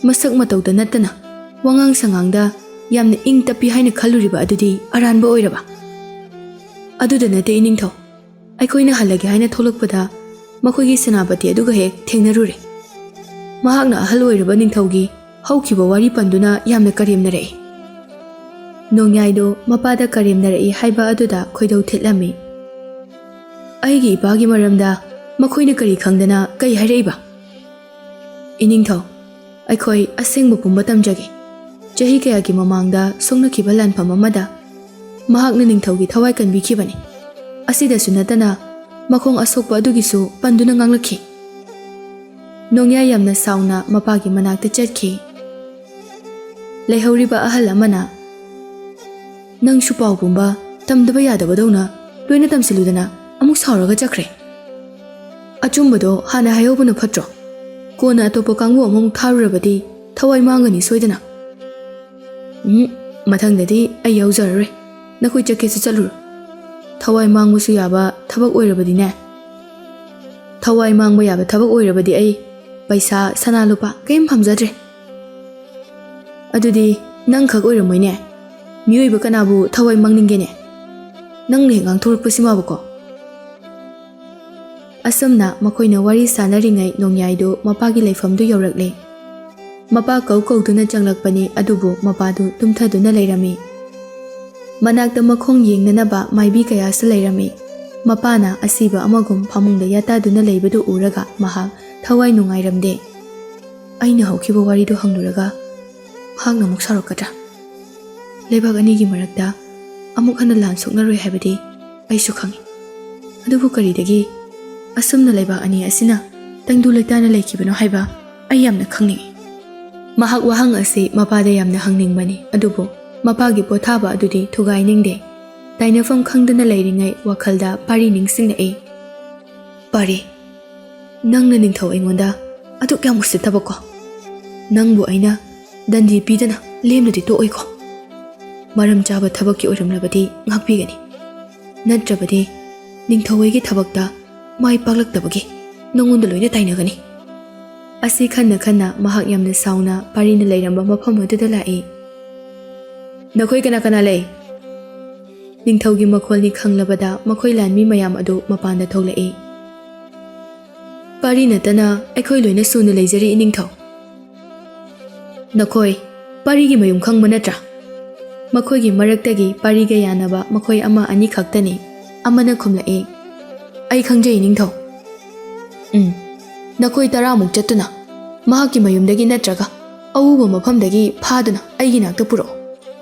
ꯃꯁꯛ ꯃꯇꯧꯗ ꯅꯠꯇꯅ ꯋꯥꯉꯥꯡ ꯁꯉꯥꯡꯗ ꯌꯥꯝꯅ ꯏꯪ ꯇꯞꯄꯤ ꯍꯥꯏꯅ ꯈꯜꯂꯨꯔꯤꯕ ꯑꯗꯨꯗꯤ ꯑꯔꯥꯟꯕ ꯑꯣꯏꯔꯕ? ꯑꯗꯨꯗ ꯅꯠꯇꯦ, ꯏꯅꯤꯡꯊꯧ꯫ ꯑꯩꯈꯣꯏꯅ ꯍꯜꯂꯒꯦ ꯍꯥꯏꯅ ꯊꯣꯛꯂꯛꯄꯗ ꯃꯈꯣꯏꯒꯤ ꯁꯦꯅꯥꯄꯇꯤ ꯑꯗꯨꯒ ꯍꯦꯛ ꯊꯦꯡꯅꯔꯨꯔꯦ꯫ ꯃꯍꯥꯛꯅ ꯑꯍꯜ ꯑꯣꯏꯔꯕ ꯅꯤꯡꯊꯧꯒꯤ ꯍꯧꯈꯤꯕ ꯋꯥꯔꯤ ꯄꯟꯗꯨꯅ ꯌꯥꯝꯅ ꯀꯔꯦꯝꯅꯔꯛꯏ꯫ ꯅꯣꯡꯌꯥꯏꯗꯣ ꯃꯄꯥꯗ ꯀꯔꯦꯝꯅꯔꯛꯏ ꯍꯥꯏꯕ ꯑꯗꯨꯗ ꯈꯣꯏꯗꯧ ꯊꯤꯠꯂꯝꯃꯤ꯫ ꯑꯩꯒꯤ ꯏꯄꯥꯒꯤ ꯃꯔꯝꯗ ꯃꯈꯣꯏꯅ ꯀꯔꯤ ꯈꯪꯗꯅ ꯀꯩ ꯍꯥꯏꯔꯛꯏꯕ? ꯏꯅꯤꯡꯊꯧ, ꯑꯩꯈꯣꯏ ꯑꯁꯦꯡꯕ ꯄꯨꯝꯕ ꯇꯝꯖꯒꯦ꯫ ꯆꯍꯤ ꯀꯌꯥꯒꯤ ꯃꯃꯥꯡꯗ ꯁꯣꯛꯅꯈꯤꯕ ꯂꯥꯟꯐꯝ ꯑꯃꯗ ꯃꯍꯥꯛꯅ ꯅꯤꯡꯊꯧꯒꯤ ꯊꯋꯥꯏ ꯀꯟꯕꯤꯈꯤꯕꯅꯤ꯫ ꯑꯁꯤꯗꯁꯨ ꯅꯠꯇꯅ ꯃꯈꯣꯡ ꯑꯁꯣꯛꯄ ꯑꯗꯨꯒꯤꯁꯨ ꯄꯟꯗꯨꯅ ꯉꯥꯡꯂꯛꯈꯤ꯫ ꯅꯣꯡꯌꯥꯏ ꯌꯥꯝꯅ ꯁꯥꯎꯅ ꯃꯄꯥꯒꯤ ꯃꯅꯥꯛꯇ ꯆꯠꯈꯤ꯫ ꯂꯩꯍꯧꯔꯤꯕ ꯑꯍꯜ ꯑꯃꯅ, "ꯅꯪꯁꯨ ꯄꯥꯎ ꯄꯨꯝꯕ ꯇꯝꯗꯕ ꯌꯥꯗꯕꯗꯧꯅ ꯂꯣꯏꯅ ꯇꯝꯁꯤꯜꯂꯨꯗꯅ ꯑꯃꯨꯛ ꯁꯥꯎꯔꯒ ꯆꯠꯈ꯭ꯔꯦ꯫ ꯑꯆꯨꯝꯕꯗꯣ ꯍꯥꯟꯅ ꯍꯥꯏꯍꯧꯕꯅ ꯐꯠꯇ꯭ꯔꯣ? ꯀꯣꯟꯅ ꯑꯇꯣꯞꯄ ꯀꯥꯡꯕꯨ ꯑꯃꯃꯨꯛ ꯊꯥꯔꯨꯔꯕꯗꯤ ꯊꯋꯥꯏ ꯃꯥꯡꯒꯅꯤ ꯁꯣꯏꯗꯅ꯫" "ꯎꯝ, ꯃꯊꯪꯗꯗꯤ ꯑꯩ ꯌꯥꯎꯖꯔꯔꯣꯏ꯫ ꯅꯈꯣꯏ ꯆꯠꯀꯦꯁꯨ ꯆꯠꯂꯨꯔꯣ꯫ ꯊꯋꯥꯏ ꯃꯥꯡꯕꯁꯨ ꯌꯥꯕ ꯊꯕꯛ ꯑꯣꯏꯔꯕꯗꯤꯅꯦ, ꯊꯋꯥꯏ ꯃꯥꯡꯕ ꯌꯥꯕ ꯊꯕꯛ ꯑꯣꯏꯔꯕꯗꯤ ꯑꯩ ꯄꯩꯁꯥ, ꯁꯅꯥ ꯂꯨꯄꯥ ꯀꯔꯤꯝ ꯄꯥꯝꯖꯗ꯭ꯔꯦ꯫" "ꯑꯗꯨꯗꯤ ꯅꯪꯈꯛ ꯑꯣꯏꯔꯝꯃꯣꯏꯅꯦ꯫ ꯃꯤꯑꯣꯏꯕ ꯀꯅꯥꯕꯨ ꯊꯋꯥꯏ ꯃꯥꯡꯅꯤꯡꯒꯦꯅꯦ?" ꯅꯪꯅ ꯍꯦꯛ ꯉꯥꯡꯊꯣꯔꯛꯄꯁꯤꯃꯕꯀꯣ꯫ ꯑꯁꯨꯝꯅ ꯃꯈꯣꯏꯅ ꯋꯥꯔꯤ ꯁꯥꯟꯅꯔꯤꯉꯩ ꯅꯣꯡꯌꯥꯏꯗꯨ ꯃꯄꯥꯒꯤ ꯂꯩꯐꯝꯗꯨ ꯌꯧꯔꯛꯂꯦ꯫ ꯃꯄꯥ ꯀꯧ ꯀꯧꯗꯨꯅ ꯆꯪꯂꯛꯄꯅꯤ, ꯑꯗꯨꯕꯨ ꯃꯄꯥꯗꯨ ꯇꯨꯝꯊꯗꯨꯅ ꯂꯩꯔꯝꯃꯤ꯫ ꯃꯅꯥꯛꯇ ꯃꯈꯣꯡ ꯌꯦꯡꯅꯅꯕ ꯃꯥꯏꯕꯤ ꯀꯌꯥꯁꯨ ꯂꯩꯔꯝꯃꯤ꯫ ꯃꯄꯥꯅ ꯑꯁꯤꯕ ꯑꯃꯒꯨꯝ ꯐꯃꯨꯡꯗ ꯌꯥꯇꯥꯗꯨꯅ ꯂꯩꯕꯗꯨ ꯎꯔꯒ ꯃꯍꯥꯛ ꯊꯋꯥꯏ ꯅꯨꯡꯉꯥꯏꯔꯝꯗꯦ꯫ ꯑꯩꯅ ꯍꯧꯈꯤꯕ ꯋꯥꯔꯤꯗꯨ ꯍꯪꯂꯨꯔꯒ ꯃꯍꯥꯛꯅ ꯑꯃꯨꯛ ꯁꯥꯎꯔꯛꯀꯗ꯭ꯔꯥ? ꯂꯩꯕꯥꯛ ꯑꯅꯤꯒꯤ ꯃꯔꯛꯇ ꯑꯃꯨꯛ ꯍꯟꯅ ꯂꯥꯟ ꯁꯣꯛꯅꯔꯣꯏ ꯍꯥꯏꯕꯗꯤ ꯑꯩꯁꯨ ꯈꯪꯏ꯫ ꯑꯗꯨꯕꯨ ꯀꯔꯤꯗꯒꯤ ꯑꯁꯨꯝꯅ ꯂꯩꯕꯥꯛ ꯑꯅꯤ ꯑꯁꯤꯅ ꯇꯪꯗꯨ ꯂꯩꯇꯥꯅ ꯂꯩꯈꯤꯕꯅꯣ ꯍꯥꯏꯕ ꯑꯩ ꯌꯥꯝꯅ ꯈꯪꯅꯤꯡꯏ꯫ ꯃꯍꯥꯛ ꯋꯥꯍꯪ ꯑꯁꯤ ꯃꯄꯥꯗ ꯌꯥꯝꯅ ꯍꯪꯅꯤꯡꯕꯅꯤ, ꯑꯗꯨꯕꯨ ꯃꯄꯥꯒꯤ ꯄꯣꯊꯥꯕ ꯑꯗꯨꯗꯤ ꯊꯨꯒꯥꯏꯅꯤꯡꯗꯦ꯫ ꯇꯥꯏꯅꯐꯝ ꯈꯪꯗꯅ ꯂꯩꯔꯤꯉꯩ ꯋꯥꯈꯜꯗ ꯄꯥꯔꯤ ꯅꯤꯡꯁꯤꯡꯂꯛꯏ꯫ ꯄꯥꯔꯤ, ꯅꯪꯅ ꯅꯤꯡꯊꯧ ꯑꯩꯉꯣꯟꯗ ꯑꯗꯨꯛ ꯌꯥꯝ ꯎꯁꯤꯠꯇꯕꯀꯣ? ꯅꯪꯕꯨ ꯑꯩꯅ ꯗꯟꯗꯤ ꯄꯤꯗꯅ ꯂꯦꯝꯅꯗꯤ ꯇꯣꯛꯑꯣꯏꯀꯣ? ꯃꯔꯝ ꯆꯥꯕ ꯊꯕꯛꯀꯤ ꯑꯣꯏꯔꯝꯂꯕꯗꯤ ꯉꯥꯛꯄꯤꯒꯅꯤ, ꯅꯠꯇ꯭ꯔꯕꯗꯤ ꯅꯤꯡꯊꯧ ꯑꯩꯒꯤ ꯊꯕꯛꯇ ꯃꯥꯏ ꯄꯥꯛꯂꯛꯇꯕꯒꯤ ꯅꯉꯣꯟꯗ ꯂꯣꯏꯅ ꯇꯥꯏꯅꯒꯅꯤ꯫ ꯑꯁꯤ ꯈꯟꯅ ꯈꯟꯅ ꯃꯍꯥꯛ ꯌꯥꯝꯅ ꯁꯥꯎꯅ ꯄꯥꯔꯤꯅ ꯂꯩꯔꯝꯕ ꯃꯐꯝ ꯑꯗꯨꯗ ꯂꯥꯛꯏ꯫ "ꯅꯈꯣꯏ ꯀꯅꯥ ꯀꯅꯥ ꯂꯩ?" ꯅꯤꯡꯊꯧꯒꯤ ꯃꯈꯣꯜꯅꯤ ꯈꯪꯂꯕꯗ ꯃꯈꯣꯏ ꯂꯥꯟꯃꯤ ꯃꯌꯥꯝ ꯑꯗꯨ ꯃꯄꯥꯟꯗ ꯊꯣꯛꯂꯛꯏ꯫ "ꯄꯥꯔꯤ ꯅꯠꯇꯅ ꯑꯩꯈꯣꯏ ꯂꯣꯏꯅ ꯁꯨꯅ ꯂꯩꯖꯔꯤ, ꯏꯅꯤꯡꯊꯧ꯫" "ꯅꯈꯣꯏ ꯄꯥꯔꯤꯒꯤ ꯃꯌꯨꯝ ꯈꯪꯕ ꯅꯠꯇ꯭ꯔꯥ?" ꯃꯈꯣꯏꯒꯤ ꯃꯔꯛꯇꯒꯤ ꯄꯥꯔꯤꯒ ꯌꯥꯅꯕ ꯃꯈꯣꯏ ꯑꯃ ꯑꯅꯤ ꯈꯛꯇꯅꯤ꯫ ꯑꯃꯅ ꯈꯨꯝꯂꯛꯏ, "ꯑꯩ ꯈꯪꯖꯩ, ꯏꯅꯤꯡꯊꯧ꯫ ꯎꯝ, ꯅꯈꯣꯏ ꯇꯔꯥꯃꯨꯛ ꯆꯠꯇꯨꯅ ꯃꯍꯥꯛꯀꯤ ꯃꯌꯨꯝꯗꯒꯤ ꯅꯠꯇ꯭ꯔꯒ ꯑꯎꯕ ꯃꯐꯝꯗꯒꯤ ꯐꯥꯗꯨꯅ ꯑꯩꯒꯤ ꯅꯥꯛꯇ ꯄꯨꯔꯛꯎ꯫"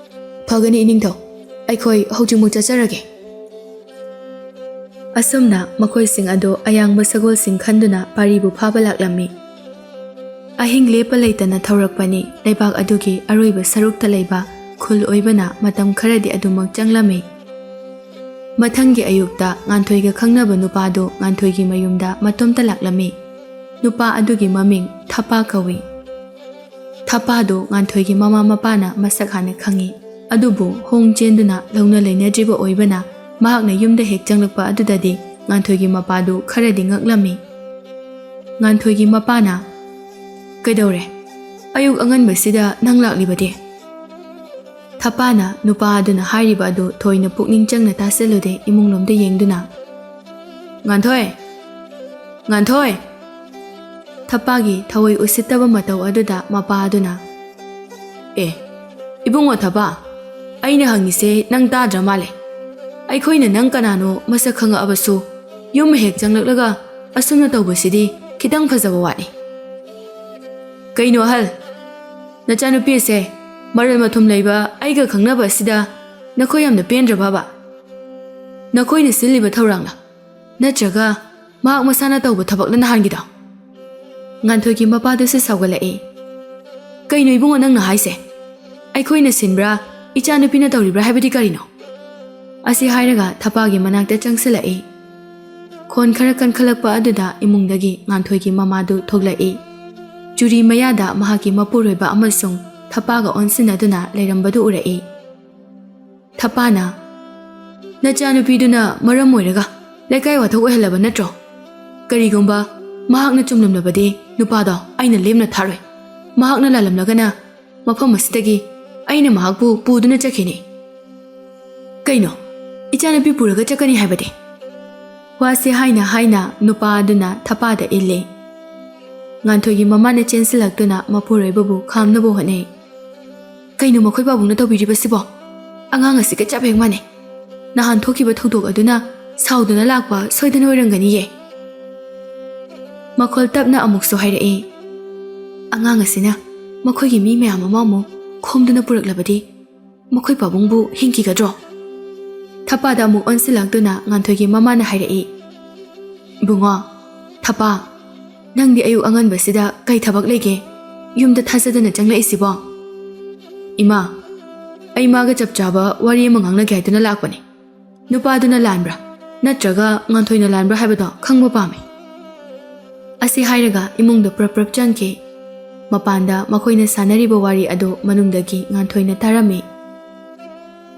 "ꯐꯒꯅꯤ, ꯏꯅꯤꯡꯊꯧ, ꯑꯩꯈꯣꯏ ꯍꯧꯖꯤꯛꯃꯛ ꯆꯠꯆꯔꯒꯦ꯫" ꯑꯁꯨꯝꯅ ꯃꯈꯣꯏꯁꯤꯡ ꯑꯗꯨ ꯑꯌꯥꯡꯕ ꯁꯒꯣꯜꯁꯤꯡ ꯈꯟꯗꯨꯅ ꯄꯥꯔꯤꯕꯨ ꯐꯥꯕ ꯂꯥꯛꯂꯝꯃꯤ꯫ ꯑꯍꯤꯡ ꯂꯦꯞꯄ ꯂꯩꯇꯅ ꯊꯧꯔꯛꯄꯅꯤ꯫ ꯂꯩꯕꯥꯛ ꯑꯗꯨꯒꯤ ꯑꯔꯣꯏꯕ ꯁꯔꯨꯛꯇ ꯂꯩꯕ ꯈꯨꯜ ꯑꯣꯏꯕꯅ ꯃꯇꯝ ꯈꯔꯗꯤ ꯑꯗꯨꯃꯛ ꯆꯪꯂꯝꯃꯤ꯫ ꯃꯊꯪꯒꯤ ꯑꯌꯨꯛꯇ ꯉꯥꯟꯊꯣꯏꯒ ꯈꯪꯅꯕ ꯅꯨꯄꯥꯗꯨ ꯉꯥꯟꯊꯣꯏꯒꯤ ꯃꯌꯨꯝꯗ ꯃꯇꯣꯝꯇ ꯂꯥꯛꯂꯝꯃꯤ꯫ ꯅꯨꯄꯥ ꯑꯗꯨꯒꯤ ꯃꯃꯤꯡ ꯊꯄꯥ ꯀꯧꯏ꯫ ꯊꯄꯥꯗꯨ ꯉꯥꯟꯊꯣꯏꯒꯤ ꯃꯃꯥ ꯃꯄꯥꯅ ꯃꯁꯛ ꯍꯥꯟꯅ ꯈꯪꯏ꯫ ꯑꯗꯨꯕꯨ ꯍꯣꯡ ꯆꯦꯟꯗꯨꯅ ꯂꯧꯅ ꯂꯩꯅꯗ꯭ꯔꯤꯕ ꯑꯣꯏꯕꯅ ꯃꯍꯥꯛꯅ ꯌꯨꯝꯗ ꯍꯦꯛ ꯆꯪꯂꯛꯄ ꯑꯗꯨꯗꯗꯤ ꯉꯥꯟꯊꯣꯏꯒꯤ ꯃꯄꯥꯗꯨ ꯈꯔꯗꯤ ꯉꯛꯂꯝꯃꯤ꯫ ꯉꯥꯟꯊꯣꯏꯒꯤ ꯃꯄꯥꯅ, "ꯀꯩꯗꯧꯔꯦ? ꯑꯌꯨꯛ ꯑꯉꯟꯕꯁꯤꯗ ꯅꯪ ꯂꯥꯛꯂꯤꯕꯗꯤ?" ꯊꯄꯥꯅ ꯅꯨꯄꯥ ꯑꯗꯨꯅ ꯍꯥꯏꯔꯤꯕ ꯑꯗꯨ ꯊꯣꯏꯅ ꯄꯨꯛꯅꯤꯡ ꯆꯪꯅ ꯇꯥꯁꯤꯜꯂꯨꯗꯦ, ꯏꯃꯨꯡꯂꯣꯝꯗ ꯌꯦꯡꯗꯨꯅ, "ꯉꯥꯟꯊꯣꯏ! ꯉꯥꯟꯊꯣꯏ!" ꯊꯄꯥꯒꯤ ꯊꯑꯣꯏ ꯎꯁꯤꯠꯇꯕ ꯃꯇꯧ ꯑꯗꯨꯗ ꯃꯄꯥ ꯑꯗꯨꯅ, "ꯑꯦ, ꯏꯕꯨꯡꯉꯣ ꯊꯄꯥ, ꯑꯩꯅ ꯍꯪꯉꯤꯁꯦ ꯅꯪ ꯇꯥꯗ꯭ꯔ ꯃꯥꯜꯂꯦ꯫ ꯑꯩꯈꯣꯏꯅ ꯅꯪ ꯀꯅꯥꯅꯣ ꯃꯁꯛ ꯈꯪꯉꯛꯑꯕꯁꯨ, ꯌꯨꯝ ꯍꯦꯛ ꯆꯪꯂꯛꯂꯒ ꯑꯁꯨꯝꯅ ꯇꯧꯕꯁꯤꯗꯤ ꯈꯤꯇꯪ ꯐꯖꯕ ꯋꯥꯠꯂꯤ꯫ ꯀꯩꯅꯣ ꯑꯍꯜ, ꯅꯆꯥꯅꯨꯄꯤ ꯑꯁꯦ ꯃꯔꯜ ꯃꯊꯨꯝ ꯂꯩꯕ ꯑꯩꯒ ꯈꯪꯅꯕ ꯑꯁꯤꯗ ꯅꯈꯣꯏ ꯌꯥꯝꯅ ꯄꯦꯟꯗ꯭ꯔꯕꯕ? ꯅꯈꯣꯏꯅ ꯁꯤꯜꯂꯤꯕ ꯊꯧꯔꯥꯡꯂ? ꯅꯠꯇ꯭ꯔꯒ ꯃꯍꯥꯛ ꯃꯁꯥꯅ ꯇꯧꯕ ꯊꯕꯛꯂ ꯅꯍꯥꯟꯒꯤꯗꯣ?" ꯉꯥꯟꯊꯣꯏꯒꯤ ꯃꯄꯥꯗꯨꯁꯨ ꯁꯥꯎꯒꯠꯂꯛꯏ꯫ "ꯀꯩꯅꯣ ꯏꯕꯨꯡꯉꯣ ꯅꯪꯅ ꯍꯥꯏꯁꯦ? ꯑꯩꯈꯣꯏꯅ ꯁꯤꯟꯕ꯭ꯔꯥ, ꯏꯆꯥꯅꯨꯄꯤꯅ ꯇꯧꯔꯤꯕ꯭ꯔꯥ ꯍꯥꯏꯕꯗꯤ ꯀꯔꯤꯅꯣ?" ꯑꯁꯤ ꯍꯥꯏꯔꯒ ꯊꯄꯥꯒꯤ ꯃꯅꯥꯛꯇ ꯆꯪꯁꯤꯜꯂꯛꯏ꯫ ꯈꯣꯟ ꯈꯔ ꯀꯟꯈꯠꯂꯛꯄ ꯑꯗꯨꯗ ꯏꯃꯨꯡꯗꯒꯤ ꯉꯥꯟꯊꯣꯏꯒꯤ ꯃꯃꯥꯗꯨ ꯊꯣꯛꯂꯛꯏ꯫ ꯆꯨꯔꯤ ꯃꯌꯥꯗ ꯃꯍꯥꯛꯀꯤ ꯃꯄꯨꯔꯣꯏꯕ ꯑꯃꯁꯨꯡ ꯊꯄꯥꯒ ꯑꯣꯟꯁꯤꯟꯅꯗꯨꯅ ꯂꯩꯔꯝꯕꯗꯨ ꯎꯔꯛꯏ꯫ ꯊꯄꯥꯅ, "ꯅꯆꯥꯅꯨꯄꯤꯗꯨꯅ ꯃꯔꯝ ꯑꯣꯏꯔꯒ ꯂꯩꯀꯥꯏ ꯋꯥꯊꯣꯛ ꯑꯣꯏꯍꯜꯂꯕ ꯅꯠꯇ꯭ꯔꯣ? ꯀꯔꯤꯒꯨꯝꯕ ꯃꯍꯥꯛꯅ ꯆꯨꯝꯂꯝꯂꯕꯗꯤ ꯅꯨꯄꯥꯗꯣ ꯑꯩꯅ ꯂꯦꯝꯅ ꯊꯥꯔꯣꯏ꯫ ꯃꯍꯥꯛꯅ ꯂꯥꯜꯂꯝꯂꯒꯅ ꯃꯐꯝ ꯑꯁꯤꯗꯒꯤ ꯑꯩꯅ ꯃꯍꯥꯛꯄꯨ ꯄꯨꯗꯨꯅ ꯆꯠꯈꯤꯅꯤ꯫" "ꯀꯩꯅꯣ? ꯏꯆꯥꯅꯨꯄꯤ ꯄꯨꯔꯒ ꯆꯠꯀꯅꯤ ꯍꯥꯏꯕꯗꯤ?" ꯋꯥꯁꯤ ꯍꯥꯏꯅ ꯍꯥꯏꯅ ꯅꯨꯄꯥ ꯑꯗꯨꯅ ꯊꯄꯥꯗ ꯏꯜꯂꯤ꯫ ꯉꯥꯟꯊꯣꯏꯒꯤ ꯃꯃꯥꯅ ꯆꯦꯟꯁꯤꯜꯂꯛꯇꯨꯅ ꯃꯄꯨꯔꯣꯏꯕꯕꯨ ꯈꯥꯝꯅꯕ ꯍꯣꯠꯅꯩ꯫ "ꯀꯩꯅꯣ ꯃꯈꯣꯏ ꯄꯥꯕꯨꯡꯅ ꯇꯧꯕꯤꯔꯤꯕꯁꯤꯕꯣ? ꯑꯉꯥꯡ ꯑꯁꯤꯒ ꯆꯞ ꯍꯦꯛ ꯃꯥꯟꯅꯩ꯫ ꯅꯍꯥꯟ ꯊꯣꯛꯈꯤꯕ ꯊꯧꯗꯣꯛ ꯑꯗꯨꯅ ꯁꯥꯎꯗꯨꯅ ꯂꯥꯛꯄ ꯁꯣꯏꯗꯅ ꯑꯣꯏꯔꯝꯒꯅꯤꯌꯦ꯫" ꯃꯈꯣꯜ ꯇꯞꯅ ꯑꯃꯨꯛꯁꯨ ꯍꯥꯏꯔꯛꯏ, "ꯑꯉꯥꯡ ꯑꯁꯤꯅ ꯃꯈꯣꯏꯒꯤ ꯃꯤ ꯃꯌꯥꯝ ꯑꯃ ꯑꯃꯨꯛ ꯈꯣꯝꯗꯨꯅ ꯄꯨꯔꯛꯂꯕꯗꯤ ꯃꯈꯣꯏ ꯄꯥꯕꯨꯡꯕꯨ ꯍꯤꯡꯈꯤꯒꯗ꯭ꯔꯣ?" ꯊꯄꯥꯗ ꯑꯃꯨꯛ ꯑꯣꯟꯁꯤꯜꯂꯛꯇꯨꯅ ꯉꯥꯟꯊꯣꯏꯒꯤ ꯃꯃꯥꯅ ꯍꯥꯏꯔꯛꯏ, "ꯏꯕꯨꯡꯉꯣ, ꯊꯄꯥ, ꯅꯪꯗꯤ ꯑꯌꯨꯛ ꯑꯉꯟꯕꯁꯤꯗ ꯀꯩ ꯊꯕꯛ ꯂꯩꯒꯦ? ꯌꯨꯝꯗ ꯊꯥꯖꯗꯅ ꯆꯪꯂꯛꯏꯁꯤꯕꯣ?" "ꯏꯃꯥ, ꯑꯩ ꯃꯥꯒ ꯆꯞ ꯆꯥꯕ ꯋꯥꯔꯤ ꯑꯃ ꯉꯥꯡꯅꯒꯦ ꯍꯥꯏꯗꯨꯅ ꯂꯥꯛꯄꯅꯦ꯫ ꯅꯨꯄꯥꯗꯨꯅ ꯂꯥꯟꯕ꯭ꯔꯥ ꯅꯠꯇ꯭ꯔꯒ ꯉꯥꯟꯊꯣꯏꯅ ꯂꯥꯟꯕ꯭ꯔꯥ ꯍꯥꯏꯕꯗꯣ ꯈꯪꯕ ꯄꯥꯝꯃꯤ꯫" ꯑꯁꯤ ꯍꯥꯏꯔꯒ ꯏꯃꯨꯡꯗ ꯄ꯭ꯔꯞ ꯄ꯭ꯔꯞ ꯆꯪꯈꯤ꯫ ꯃꯄꯥꯟꯗ ꯃꯈꯣꯏꯅ ꯁꯥꯟꯅꯔꯤꯕ ꯋꯥꯔꯤ ꯑꯗꯨ ꯃꯅꯨꯡꯗꯒꯤ ꯉꯥꯟꯊꯣꯏꯅ ꯇꯥꯔꯝꯃꯤ꯫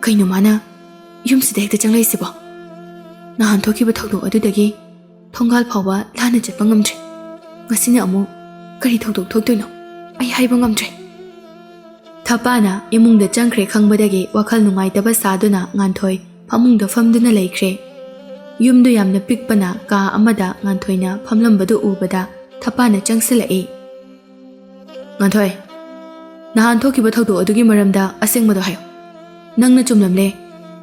"ꯀꯩꯅꯣ ꯃꯥꯅ ꯌꯨꯝꯁꯤꯗ ꯍꯦꯛꯇ ꯆꯪꯂꯛꯏꯁꯤꯕꯣ? ꯅꯍꯥꯟ ꯊꯣꯛꯈꯤꯕ ꯊꯧꯗꯣꯛ ꯑꯗꯨꯗꯒꯤ ꯊꯣꯡꯒꯥꯜ ꯐꯥꯎꯕ ꯂꯥꯟꯅ ꯆꯠꯄ ꯉꯝꯗ꯭ꯔꯦ꯫ ꯉꯁꯤꯅ ꯑꯃꯨꯛ ꯀꯔꯤ ꯊꯧꯗꯣꯛ ꯊꯣꯛꯇꯣꯏꯅꯣ? ꯑꯩ ꯍꯥꯏꯕ ꯉꯝꯗ꯭ꯔꯦ꯫" ꯊꯄꯥꯅ ꯏꯃꯨꯡꯗ ꯆꯪꯈ꯭ꯔꯦ ꯈꯪꯕꯗꯒꯤ ꯋꯥꯈꯜ ꯅꯨꯡꯉꯥꯏꯇꯕ ꯁꯥꯗꯨꯅ ꯉꯥꯟꯊꯣꯏ ꯐꯃꯨꯡꯗ ꯐꯝꯗꯨꯅ ꯂꯩꯈ꯭ꯔꯦ꯫ ꯌꯨꯝꯗꯨ ꯌꯥꯝꯅ ꯄꯤꯛꯄꯅ ꯀꯥ ꯑꯃꯗ ꯉꯥꯟꯊꯣꯏꯅ ꯐꯝꯂꯝꯕꯗꯨ ꯎꯕꯗ ꯊꯄꯥꯅ ꯆꯪꯁꯤꯜꯂꯛꯏ꯫ "ꯉꯥꯟꯊꯣꯏ, ꯅꯍꯥꯟ ꯊꯣꯛꯈꯤꯕ ꯊꯧꯗꯣꯛ ꯑꯗꯨꯒꯤ ꯃꯔꯝꯗ ꯑꯁꯦꯡꯕꯗꯣ ꯍꯥꯏꯌꯨ꯫ ꯅꯪꯅ ꯆꯨꯝꯂꯝꯂꯦ,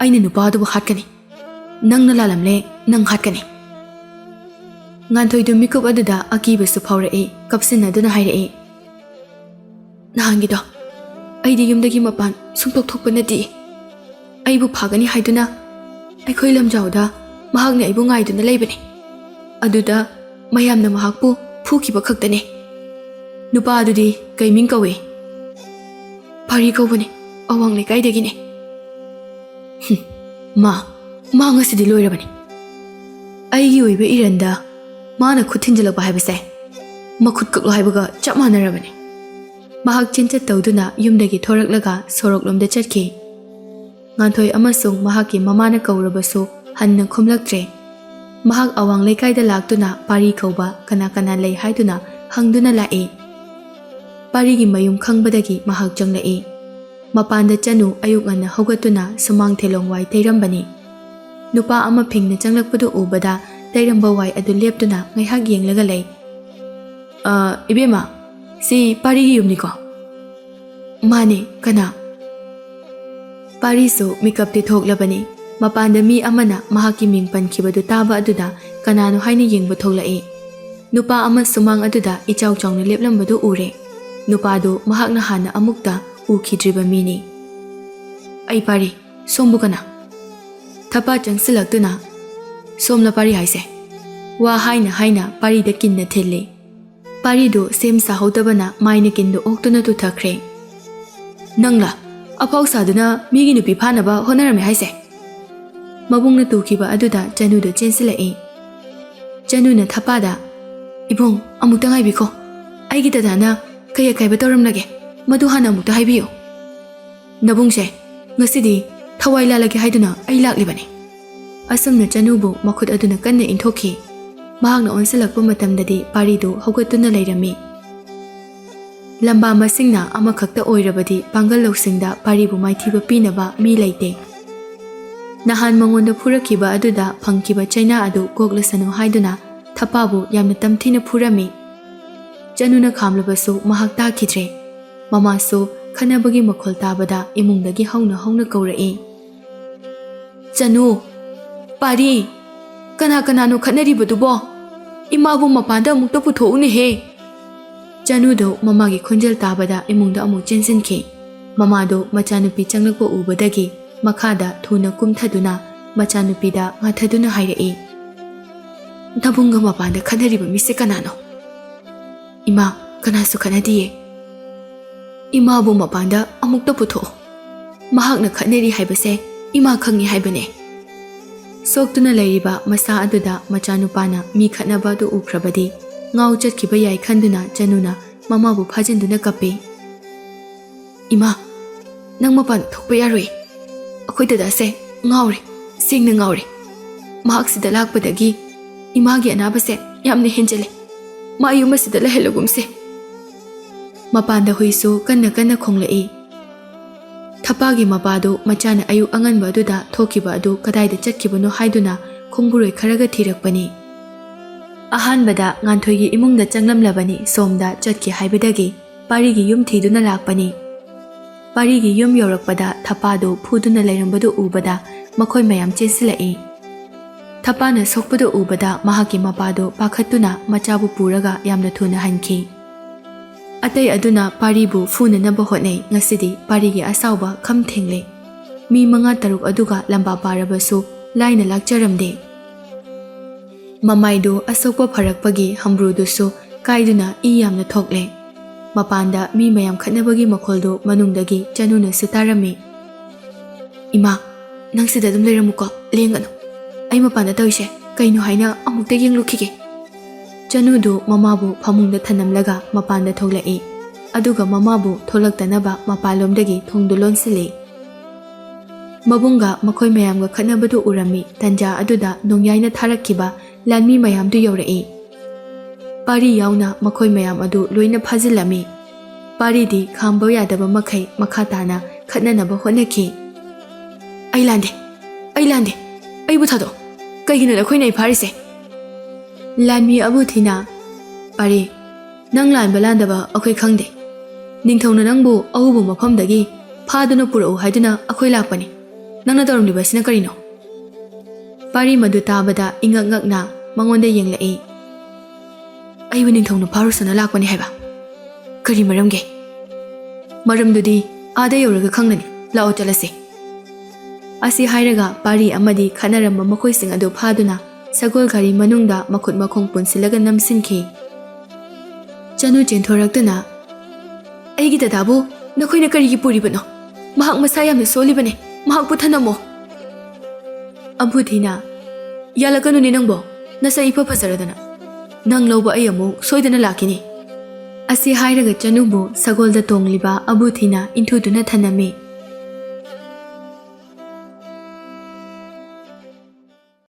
ꯑꯩꯅ ꯅꯨꯄꯥ ꯑꯗꯨꯕꯨ ꯍꯥꯠꯀꯅꯤ꯫ ꯅꯪꯅ ꯂꯥꯜꯂꯝꯂꯦ, ꯅꯪ ꯍꯥꯠꯀꯅꯤ꯫" ꯉꯥꯟꯊꯣꯏꯗꯨ ꯃꯤꯀꯨꯞ ꯑꯗꯨꯗ ꯑꯀꯤꯕꯁꯨ ꯐꯥꯎꯔꯛꯏ, ꯀꯞꯁꯤꯟꯅꯗꯨꯅ ꯍꯥꯏꯔꯛꯏ, "ꯅꯍꯥꯟꯒꯤꯗꯣ ꯑꯩꯗꯤ ꯌꯨꯝꯗꯒꯤ ꯃꯄꯥꯟ ꯁꯨꯡꯊꯣꯛ ꯊꯣꯛꯄ ꯅꯠꯇꯦ꯫ ꯑꯩꯕꯨ ꯐꯥꯒꯅꯤ ꯍꯥꯏꯗꯨꯅ ꯑꯩꯈꯣꯏ ꯂꯝꯖꯥꯎꯗ ꯃꯍꯥꯛꯅ ꯑꯩꯕꯨ ꯉꯥꯏꯗꯨꯅ ꯂꯩꯕꯅꯤ꯫ ꯑꯗꯨꯗ ꯃꯌꯥꯝꯅ ꯃꯍꯥꯛꯄꯨ ꯐꯨꯈꯤꯕ ꯈꯛꯇꯅꯤ꯫ ꯅꯨꯄꯥ ꯑꯗꯨꯗꯤ ꯀꯩ ꯃꯤꯡ ꯀꯧꯏ?" "ꯄꯥꯔꯤ ꯀꯧꯕꯅꯤ, ꯑꯋꯥꯡ ꯂꯩꯀꯥꯏꯗꯒꯤꯅꯤ꯫" "ꯍꯨꯝ, ꯃꯥ, ꯃꯥ ꯉꯁꯤꯗꯤ ꯂꯣꯏꯔꯕꯅꯤ꯫ ꯑꯩꯒꯤ ꯑꯣꯏꯕ ꯏꯔꯟꯗ ꯃꯥꯅ ꯈꯨꯠ ꯊꯤꯟꯖꯤꯜꯂꯛꯄ ꯍꯥꯏꯕꯁꯦ ꯃꯈꯨꯠ ꯀꯛꯂꯣ ꯍꯥꯏꯕꯒ ꯆꯞ ꯃꯥꯟꯅꯔꯕꯅꯤ꯫" ꯃꯍꯥꯛ ꯆꯦꯟꯆꯠ ꯇꯧꯗꯨꯅ ꯌꯨꯝꯗꯒꯤ ꯊꯣꯔꯛꯂꯒ ꯁꯣꯔꯣꯛꯂꯣꯝꯗ ꯆꯠꯈꯤ꯫ ꯉꯥꯟꯊꯣꯏ ꯑꯃꯁꯨꯡ ꯃꯍꯥꯛꯀꯤ ꯃꯃꯥꯅ ꯀꯧꯔꯕꯁꯨ ꯍꯟꯅ ꯈꯨꯝꯂꯛꯇ꯭ꯔꯦ꯫ ꯃꯍꯥꯛ ꯑꯋꯥꯡ ꯂꯩꯀꯥꯏꯗ ꯂꯥꯛꯇꯨꯅ ꯄꯥꯔꯤ ꯀꯧꯕ ꯀꯅꯥ ꯀꯅꯥ ꯂꯩ ꯍꯥꯏꯗꯨꯅ ꯍꯪꯗꯨꯅ ꯂꯥꯛꯏ꯫ ꯄꯥꯔꯤꯒꯤ ꯃꯌꯨꯝ ꯈꯪꯕꯗꯒꯤ ꯃꯍꯥꯛ ꯆꯪꯂꯛꯏ꯫ ꯃꯄꯥꯟꯗ ꯆꯅꯨ ꯑꯌꯨꯛ ꯉꯟꯅ ꯍꯧꯒꯠꯇꯨꯅ ꯁꯨꯃꯥꯡ ꯊꯦꯂꯣꯡ ꯋꯥꯏ ꯇꯩꯔꯝꯕꯅꯤ꯫ ꯅꯨꯄꯥ ꯑꯃ ꯐꯤꯡꯅ ꯆꯪꯂꯛꯄꯗꯨ ꯎꯕꯗ ꯇꯩꯔꯝꯕ ꯋꯥꯏ ꯑꯗꯨ ꯂꯦꯞꯇꯨꯅ ꯉꯥꯏꯍꯥꯛ ꯌꯦꯡꯂꯒ ꯂꯩ꯫ "ꯑ, ꯏꯕꯦꯝꯃ, ꯁꯤ ꯄꯥꯔꯤꯒꯤ ꯌꯨꯝꯅꯤꯀꯣ?" "ꯃꯥꯅꯦ, ꯀꯅꯥ?" ꯄꯥꯔꯤꯁꯨ ꯃꯤꯀꯞꯇꯤ ꯊꯣꯛꯂꯕꯅꯤ꯫ ꯃꯄꯥꯟꯗ ꯃꯤ ꯑꯃꯅ ꯃꯍꯥꯛꯀꯤ ꯃꯤꯡ ꯄꯟꯈꯤꯕꯗꯨ ꯇꯥꯕ ꯑꯗꯨꯗ ꯀꯅꯥꯅꯣ ꯍꯥꯏꯅ ꯌꯦꯡꯕ ꯊꯣꯛꯂꯛꯏ꯫ ꯅꯨꯄꯥ ꯑꯃ ꯁꯨꯃꯥꯡ ꯑꯗꯨꯗ ꯏꯆꯥꯎ ꯆꯥꯎꯅ ꯂꯦꯞꯂꯝꯕꯗꯨ ꯎꯔꯦ꯫ ꯅꯨꯄꯥꯗꯨ ꯃꯍꯥꯛꯅ ꯍꯥꯟꯅ ꯑꯃꯨꯛꯇ ꯎꯈꯤꯗ꯭ꯔꯤꯕ ꯃꯤꯅꯤ꯫ "ꯑꯩ ꯄꯥꯔꯤ, ꯁꯣꯝꯕꯨ ꯀꯅꯥ?" ꯊꯄꯥ ꯆꯪꯁꯤꯜꯂꯛꯇꯨꯅ, "ꯁꯣꯝꯂ ꯄꯥꯔꯤ ꯍꯥꯏꯁꯦ?" ꯋꯥ ꯍꯥꯏꯅ ꯍꯥꯏꯅ ꯄꯥꯔꯤꯗ ꯀꯤꯟꯅ ꯊꯤꯜꯂꯤ꯫ ꯄꯥꯔꯤꯗꯨ ꯁꯦꯝ ꯁꯥꯍꯧꯗꯕꯅ ꯃꯥꯏꯅ ꯀꯤꯟꯗꯨ ꯑꯣꯛꯇꯨꯅ ꯇꯨꯊꯈ꯭ꯔꯦ꯫ "ꯅꯪꯂ ꯑꯐꯥꯎ ꯁꯥꯗꯨꯅ ꯃꯤꯒꯤ ꯅꯨꯄꯤ ꯐꯥꯅꯕ ꯍꯣꯠꯅꯔꯝꯃꯦ ꯍꯥꯏꯁꯦ?" ꯃꯕꯨꯡꯅ ꯇꯨꯈꯤꯕ ꯑꯗꯨꯗ ꯆꯅꯨꯗꯨ ꯆꯦꯟꯁꯤꯜꯂꯛꯏ꯫ ꯆꯅꯨꯅ ꯊꯄꯥꯗ, "ꯏꯕꯨꯡ, ꯑꯃꯨꯛꯇ ꯉꯥꯏꯕꯤꯈꯣ꯫ ꯑꯩꯒꯤ ꯗꯗꯥꯅ ꯀꯩ ꯑꯀꯥꯏꯕ ꯇꯧꯔꯝꯂꯒꯦ? ꯃꯗꯨ ꯍꯥꯟꯅ ꯑꯃꯨꯛꯇ ꯍꯥꯏꯕꯤꯌꯨ꯫" "ꯅꯕꯨꯡꯁꯦ ꯉꯁꯤꯗꯤ ꯊꯋꯥꯏ ꯂꯥꯜꯂꯒꯦ ꯍꯥꯏꯗꯨꯅ ꯑꯩ ꯂꯥꯛꯂꯤꯕꯅꯤ꯫" ꯑꯁꯨꯝꯅ ꯆꯅꯨꯕꯨ ꯃꯈꯨꯠ ꯑꯗꯨꯅ ꯀꯟꯅ ꯏꯟꯊꯣꯛꯈꯤ꯫ ꯃꯍꯥꯛꯅ ꯑꯣꯟꯁꯤꯜꯂꯛꯄ ꯃꯇꯝꯗꯗꯤ ꯄꯥꯔꯤꯗꯨ ꯍꯧꯒꯠꯇꯨꯅ ꯂꯩꯔꯝꯃꯤ꯫ ꯂꯝꯕꯥ ꯃꯁꯤꯡꯅ ꯑꯃꯈꯛꯇ ꯑꯣꯏꯔꯕꯗꯤ ꯄꯥꯡꯒꯜ ꯂꯧꯁꯤꯡꯗ ꯄꯥꯔꯤꯕꯨ ꯃꯥꯏꯊꯤꯕ ꯄꯤꯅꯕ ꯃꯤ ꯂꯩꯇꯦ꯫ ꯅꯍꯥꯟ ꯃꯉꯣꯟꯗ ꯐꯨꯔꯛꯈꯤꯕ ꯑꯗꯨꯗ ꯐꯪꯈꯤꯕ ꯆꯩꯅꯥ ꯑꯗꯨ ꯀꯣꯛꯂꯁꯅꯨ ꯍꯥꯏꯗꯨꯅ ꯊꯄꯥꯕꯨ ꯌꯥꯝꯅ ꯇꯝꯊꯤꯅ ꯐꯨꯔꯝꯃꯤ꯫ ꯆꯅꯨꯅ ꯈꯥꯝꯂꯕꯁꯨ ꯃꯍꯥꯛ ꯇꯥꯈꯤꯗ꯭ꯔꯦ꯫ ꯃꯃꯥꯁꯨ ꯈꯠꯅꯕꯒꯤ ꯃꯈꯣꯜ ꯇꯥꯕꯗ ꯏꯃꯨꯡꯗꯒꯤ ꯍꯧꯅ ꯍꯧꯅ ꯀꯧꯔꯛꯏ꯫ "ꯆꯅꯨ, ꯄꯥꯔꯤ, ꯀꯅꯥ ꯀꯅꯥꯅꯣ ꯈꯠꯅꯔꯤꯕꯗꯨꯕꯣ? ꯏꯃꯥꯕꯨ ꯃꯄꯥꯟꯗ ꯑꯃꯨꯛꯇ ꯄꯨꯊꯣꯛꯎꯅꯦꯍꯦ!" ꯆꯅꯨꯗꯨ ꯃꯃꯥꯒꯤ ꯈꯣꯟꯖꯦꯜ ꯇꯥꯕꯗ ꯏꯃꯨꯡꯗ ꯑꯃꯨꯛ ꯆꯦꯟꯁꯤꯟꯈꯤ꯫ ꯃꯃꯥꯗꯨ ꯃꯆꯥꯅꯨꯄꯤ ꯆꯪꯂꯛꯄ ꯎꯕꯗꯒꯤ ꯃꯈꯥꯗ ꯊꯨꯅ ꯀꯨꯝꯊꯗꯨꯅ ꯃꯆꯥꯅꯨꯄꯤꯗ ꯉꯥꯊꯗꯨꯅ ꯍꯥꯏꯔꯛꯏ, "ꯅꯕꯨꯡꯒ ꯃꯄꯥꯟꯗ ꯈꯠꯅꯔꯤꯕ ꯃꯤꯁꯦ ꯀꯅꯥꯅꯣ?" "ꯏꯃꯥ, ꯀꯅꯥꯁꯨ ꯈꯠꯅꯗꯤꯌꯦ꯫ ꯏꯃꯥꯕꯨ ꯃꯄꯥꯟꯗ ꯑꯃꯨꯛꯇ ꯄꯨꯊꯣꯛꯑꯣ꯫ ꯃꯍꯥꯛꯅ ꯈꯠꯅꯔꯤ ꯍꯥꯏꯕꯁꯦ ꯏꯃꯥ ꯈꯪꯉꯤ ꯍꯥꯏꯕꯅꯦ꯫" ꯁꯣꯛꯇꯨꯅ ꯂꯩꯔꯤꯕ ꯃꯁꯥ ꯑꯗꯨꯗ ꯃꯆꯥꯅꯨꯄꯥꯅ ꯃꯤ ꯈꯠꯅꯕ ꯑꯗꯨ ꯎꯈ꯭ꯔꯕꯗꯤ ꯉꯥꯎ ꯆꯠꯈꯤꯕ ꯌꯥꯏ ꯈꯟꯗꯨꯅ ꯆꯅꯨꯅ ꯃꯃꯥꯕꯨ ꯐꯥꯖꯤꯟꯗꯨꯅ ꯀꯞꯄꯤ꯫ "ꯏꯃꯥ, ꯅꯪ ꯃꯄꯥꯟ ꯊꯣꯛꯄ ꯌꯥꯔꯣꯏ꯫ ꯑꯩꯈꯣꯏ ꯗꯗꯥꯁꯦ ꯉꯥꯎꯔꯦ, ꯁꯦꯡꯅ ꯉꯥꯎꯔꯦ꯫ ꯃꯍꯥꯛ ꯁꯤꯗ ꯂꯥꯛꯄꯗꯒꯤ ꯏꯃꯥꯒꯤ ꯑꯅꯥꯕꯁꯦ ꯌꯥꯝꯅ ꯍꯦꯟꯖꯤꯜꯂꯦ꯫ ꯃꯥ ꯌꯨꯝ ꯑꯁꯤꯗ ꯂꯩꯍꯜꯂꯒꯨꯝꯁꯦ꯫" ꯃꯄꯥꯟꯗ ꯍꯨꯏꯁꯨ ꯀꯟꯅ ꯀꯟꯅ ꯈꯣꯡꯂꯛꯏ꯫ ꯊꯄꯥꯒꯤ ꯃꯄꯥꯗꯨ ꯃꯆꯥꯅ ꯑꯌꯨꯛ ꯑꯉꯟꯕ ꯑꯗꯨꯗ ꯊꯣꯛꯈꯤꯕ ꯑꯗꯨ ꯀꯗꯥꯏꯗ ꯆꯠꯈꯤꯕꯅꯣ ꯍꯥꯏꯗꯨꯅ ꯈꯣꯡꯕꯨꯔꯣꯏ ꯈꯔꯒ ꯊꯤꯔꯛꯄꯅꯤ꯫ ꯑꯍꯥꯟꯕꯗ ꯉꯥꯟꯊꯣꯏꯒꯤ ꯏꯃꯨꯡꯗ ꯆꯪꯂꯝꯂꯕꯅꯤ ꯁꯣꯝꯗ ꯆꯠꯈꯤ ꯍꯥꯏꯕꯗꯒꯤ ꯄꯥꯔꯤꯒꯤ ꯌꯨꯝ ꯊꯤꯗꯨꯅ ꯂꯥꯛꯄꯅꯤ꯫ ꯄꯥꯔꯤꯒꯤ ꯌꯨꯝ ꯌꯧꯔꯛꯄꯗ ꯊꯄꯥꯗꯨ ꯐꯨꯗꯨꯅ ꯂꯩꯔꯝꯕꯗꯨ ꯎꯕꯗ ꯃꯈꯣꯏ ꯃꯌꯥꯝ ꯆꯦꯟꯁꯤꯜꯂꯛꯏ꯫ ꯊꯄꯥꯅ ꯁꯣꯛꯄꯗꯨ ꯎꯕꯗ ꯃꯍꯥꯛꯀꯤ ꯃꯄꯥꯗꯨ ꯄꯥꯈꯠꯇꯨꯅ ꯃꯆꯥꯕꯨ ꯄꯨꯔꯒ ꯌꯥꯝꯅ ꯊꯨꯅ ꯍꯟꯈꯤ꯫ ꯑꯇꯩ ꯑꯗꯨꯅ ꯄꯥꯔꯤꯕꯨ ꯐꯨꯅꯅꯕ ꯍꯣꯠꯅꯩ꯫ ꯉꯁꯤꯗꯤ ꯄꯥꯔꯤꯒꯤ ꯑꯁꯥꯎꯕ ꯈꯝ ꯊꯦꯡꯂꯦ꯫ ꯃꯤ ꯃꯉꯥ ꯇꯔꯨꯛ ꯑꯗꯨꯒ ꯂꯝꯕꯥ ꯄꯥꯔꯕꯁꯨ ꯂꯥꯏꯅ ꯂꯥꯛꯆꯔꯝꯗꯦ꯫ ꯃꯃꯥꯏꯗꯨ ꯑꯁꯣꯛꯄ ꯐꯔꯛꯄꯒꯤ ꯍꯝꯕ꯭ꯔꯨꯗꯨꯁꯨ ꯀꯥꯏꯗꯨꯅ ꯏ ꯌꯥꯝꯅ ꯊꯣꯛꯂꯦ꯫ ꯃꯄꯥꯟꯗ ꯃꯤ ꯃꯌꯥꯝ ꯈꯠꯅꯕꯒꯤ ꯃꯈꯣꯜꯗꯨ ꯃꯅꯨꯡꯗꯒꯤ ꯆꯅꯨꯅꯁꯨ ꯇꯥꯔꯝꯃꯤ꯫ "ꯏꯃꯥ, ꯅꯪ ꯁꯤꯗ ꯑꯗꯨꯝ ꯂꯩꯔꯝꯃꯨꯀꯣ, ꯂꯦꯡꯒꯅꯨ꯫ ꯑꯩ ꯃꯄꯥꯟꯗ ꯇꯧꯔꯤꯁꯦ ꯀꯩꯅꯣ ꯍꯥꯏꯅ ꯑꯃꯨꯛꯇ ꯌꯦꯡꯂꯨꯈꯤꯒꯦ꯫" ꯆꯅꯨꯗꯨ ꯃꯃꯥꯕꯨ ꯐꯃꯨꯡꯗ ꯊꯅꯝꯂꯒ ꯃꯄꯥꯟꯗ ꯊꯣꯛꯂꯛꯏ꯫ ꯑꯗꯨꯒ ꯃꯃꯥꯕꯨ ꯊꯣꯛꯂꯛꯇꯅꯕ ꯃꯄꯥꯟꯂꯣꯝꯗꯒꯤ ꯊꯣꯡꯗꯨ ꯂꯣꯟꯁꯤꯜꯂꯤ꯫ ꯃꯕꯨꯡꯒ ꯃꯈꯣꯏ ꯃꯌꯥꯝꯒ ꯈꯠꯅꯕꯗꯨ ꯎꯔꯝꯃꯤ꯫ ꯇꯟꯖꯥ ꯑꯗꯨꯗ ꯅꯣꯡꯌꯥꯏꯅ ꯊꯥꯔꯛꯈꯤꯕ ꯂꯥꯟꯃꯤ ꯃꯌꯥꯝꯗꯨ ꯌꯧꯔꯛꯏ꯫ ꯄꯥꯔꯤ ꯌꯥꯎꯅ ꯃꯈꯣꯏ ꯃꯌꯥꯝ ꯑꯗꯨ ꯂꯣꯏꯅ ꯐꯥꯖꯤꯜꯂꯝꯃꯤ꯫ ꯄꯥꯔꯤꯗꯤ ꯈꯥꯝꯕ ꯌꯥꯗꯕ ꯃꯈꯩ ꯃꯈꯥ ꯇꯥꯅ ꯈꯠꯅꯅꯕ ꯍꯣꯠꯅꯈꯤ꯫ "ꯑꯩ ꯂꯥꯟꯗꯦ, ꯑꯩ ꯂꯥꯟꯗꯦ, ꯑꯩꯕꯨ ꯊꯥꯗꯣꯛꯑꯣ꯫ ꯀꯩꯒꯤꯅꯣ ꯅꯈꯣꯏꯅ ꯑꯩ ꯐꯥꯔꯤꯁꯦ?" ꯂꯥꯟꯃꯤ ꯑꯕꯨꯊꯤꯅ, "ꯄꯥꯔꯤ, ꯅꯪ ꯂꯥꯟꯕ ꯂꯥꯟꯗꯕ ꯑꯩꯈꯣꯏ ꯈꯪꯗꯦ꯫ ꯅꯤꯡꯊꯧꯅ ꯅꯪꯕꯨ ꯑꯎꯕ ꯃꯐꯝꯗꯒꯤ ꯐꯥꯗꯨꯅ ꯄꯨꯔꯛꯎ ꯍꯥꯏꯗꯨꯅ ꯑꯩꯈꯣꯏ ꯂꯥꯛꯄꯅꯤ꯫ ꯅꯪꯅ ꯇꯧꯔꯝꯂꯤꯕ ꯑꯁꯤꯅ ꯀꯔꯤꯅꯣ?" ꯄꯥꯔꯤ ꯃꯗꯨ ꯇꯥꯕꯗ ꯏꯉꯛ ꯉꯛꯅ ꯃꯉꯣꯟꯗ ꯌꯦꯡꯂꯛꯏ꯫ "ꯑꯩꯕꯨ ꯅꯤꯡꯊꯧꯅ ꯐꯥꯔꯨꯁꯅ ꯂꯥꯛꯄꯅꯤ ꯍꯥꯏꯕ? ꯀꯔꯤ ꯃꯔꯝꯒꯤ?" "ꯃꯔꯝꯗꯨꯗꯤ ꯑꯥꯗ ꯌꯧꯔꯒ ꯈꯪꯂꯅꯤ꯫ ꯂꯥꯛꯑꯣ, ꯆꯠꯂꯁꯤ꯫" ꯑꯁꯤ ꯍꯥꯏꯔꯒ ꯄꯥꯔꯤ ꯑꯃꯗꯤ ꯈꯠꯅꯔꯝꯕ ꯃꯈꯣꯏꯁꯤꯡ ꯑꯗꯨ ꯐꯥꯗꯨꯅ ꯁꯒꯣꯜ ꯒꯥꯔꯤ ꯃꯅꯨꯡꯗ ꯃꯈꯨꯠ ꯃꯈꯣꯡ ꯄꯨꯟꯁꯤꯜꯂꯒ ꯅꯝꯁꯤꯟꯈꯤ꯫ ꯆꯅꯨ ꯆꯦꯟꯊꯣꯔꯛꯇꯨꯅ, "ꯑꯩꯒꯤ ꯗꯗꯥꯕꯨ ꯅꯈꯣꯏꯅ ꯀꯔꯤꯒꯤ ꯄꯨꯔꯤꯕꯅꯣ? ꯃꯍꯥꯛ ꯃꯁꯥ ꯌꯥꯝꯅ ꯁꯣꯜꯂꯤꯕꯅꯦ꯫ ꯃꯍꯥꯛꯄꯨ ꯊꯅꯝꯃꯣ꯫" ꯑꯕꯨꯊꯤꯅ, "ꯌꯥꯜꯂꯛꯀꯅꯨꯅꯦ ꯅꯪꯕꯣ꯫ ꯅꯁꯛ ꯏꯐ ꯐꯖꯔꯗꯅ꯫ ꯅꯪ ꯂꯧꯕ ꯑꯩ ꯑꯃꯨꯛ ꯁꯣꯏꯗꯅ ꯂꯥꯛꯈꯤꯅꯤ꯫" ꯑꯁꯤ ꯍꯥꯏꯔꯒ ꯆꯅꯨꯕꯨ ꯁꯒꯣꯜꯗ ꯇꯣꯡꯂꯤꯕ ꯑꯕꯨꯊꯤꯅ ꯏꯟꯊꯨꯗꯨꯅ ꯊꯅꯝꯃꯤ꯫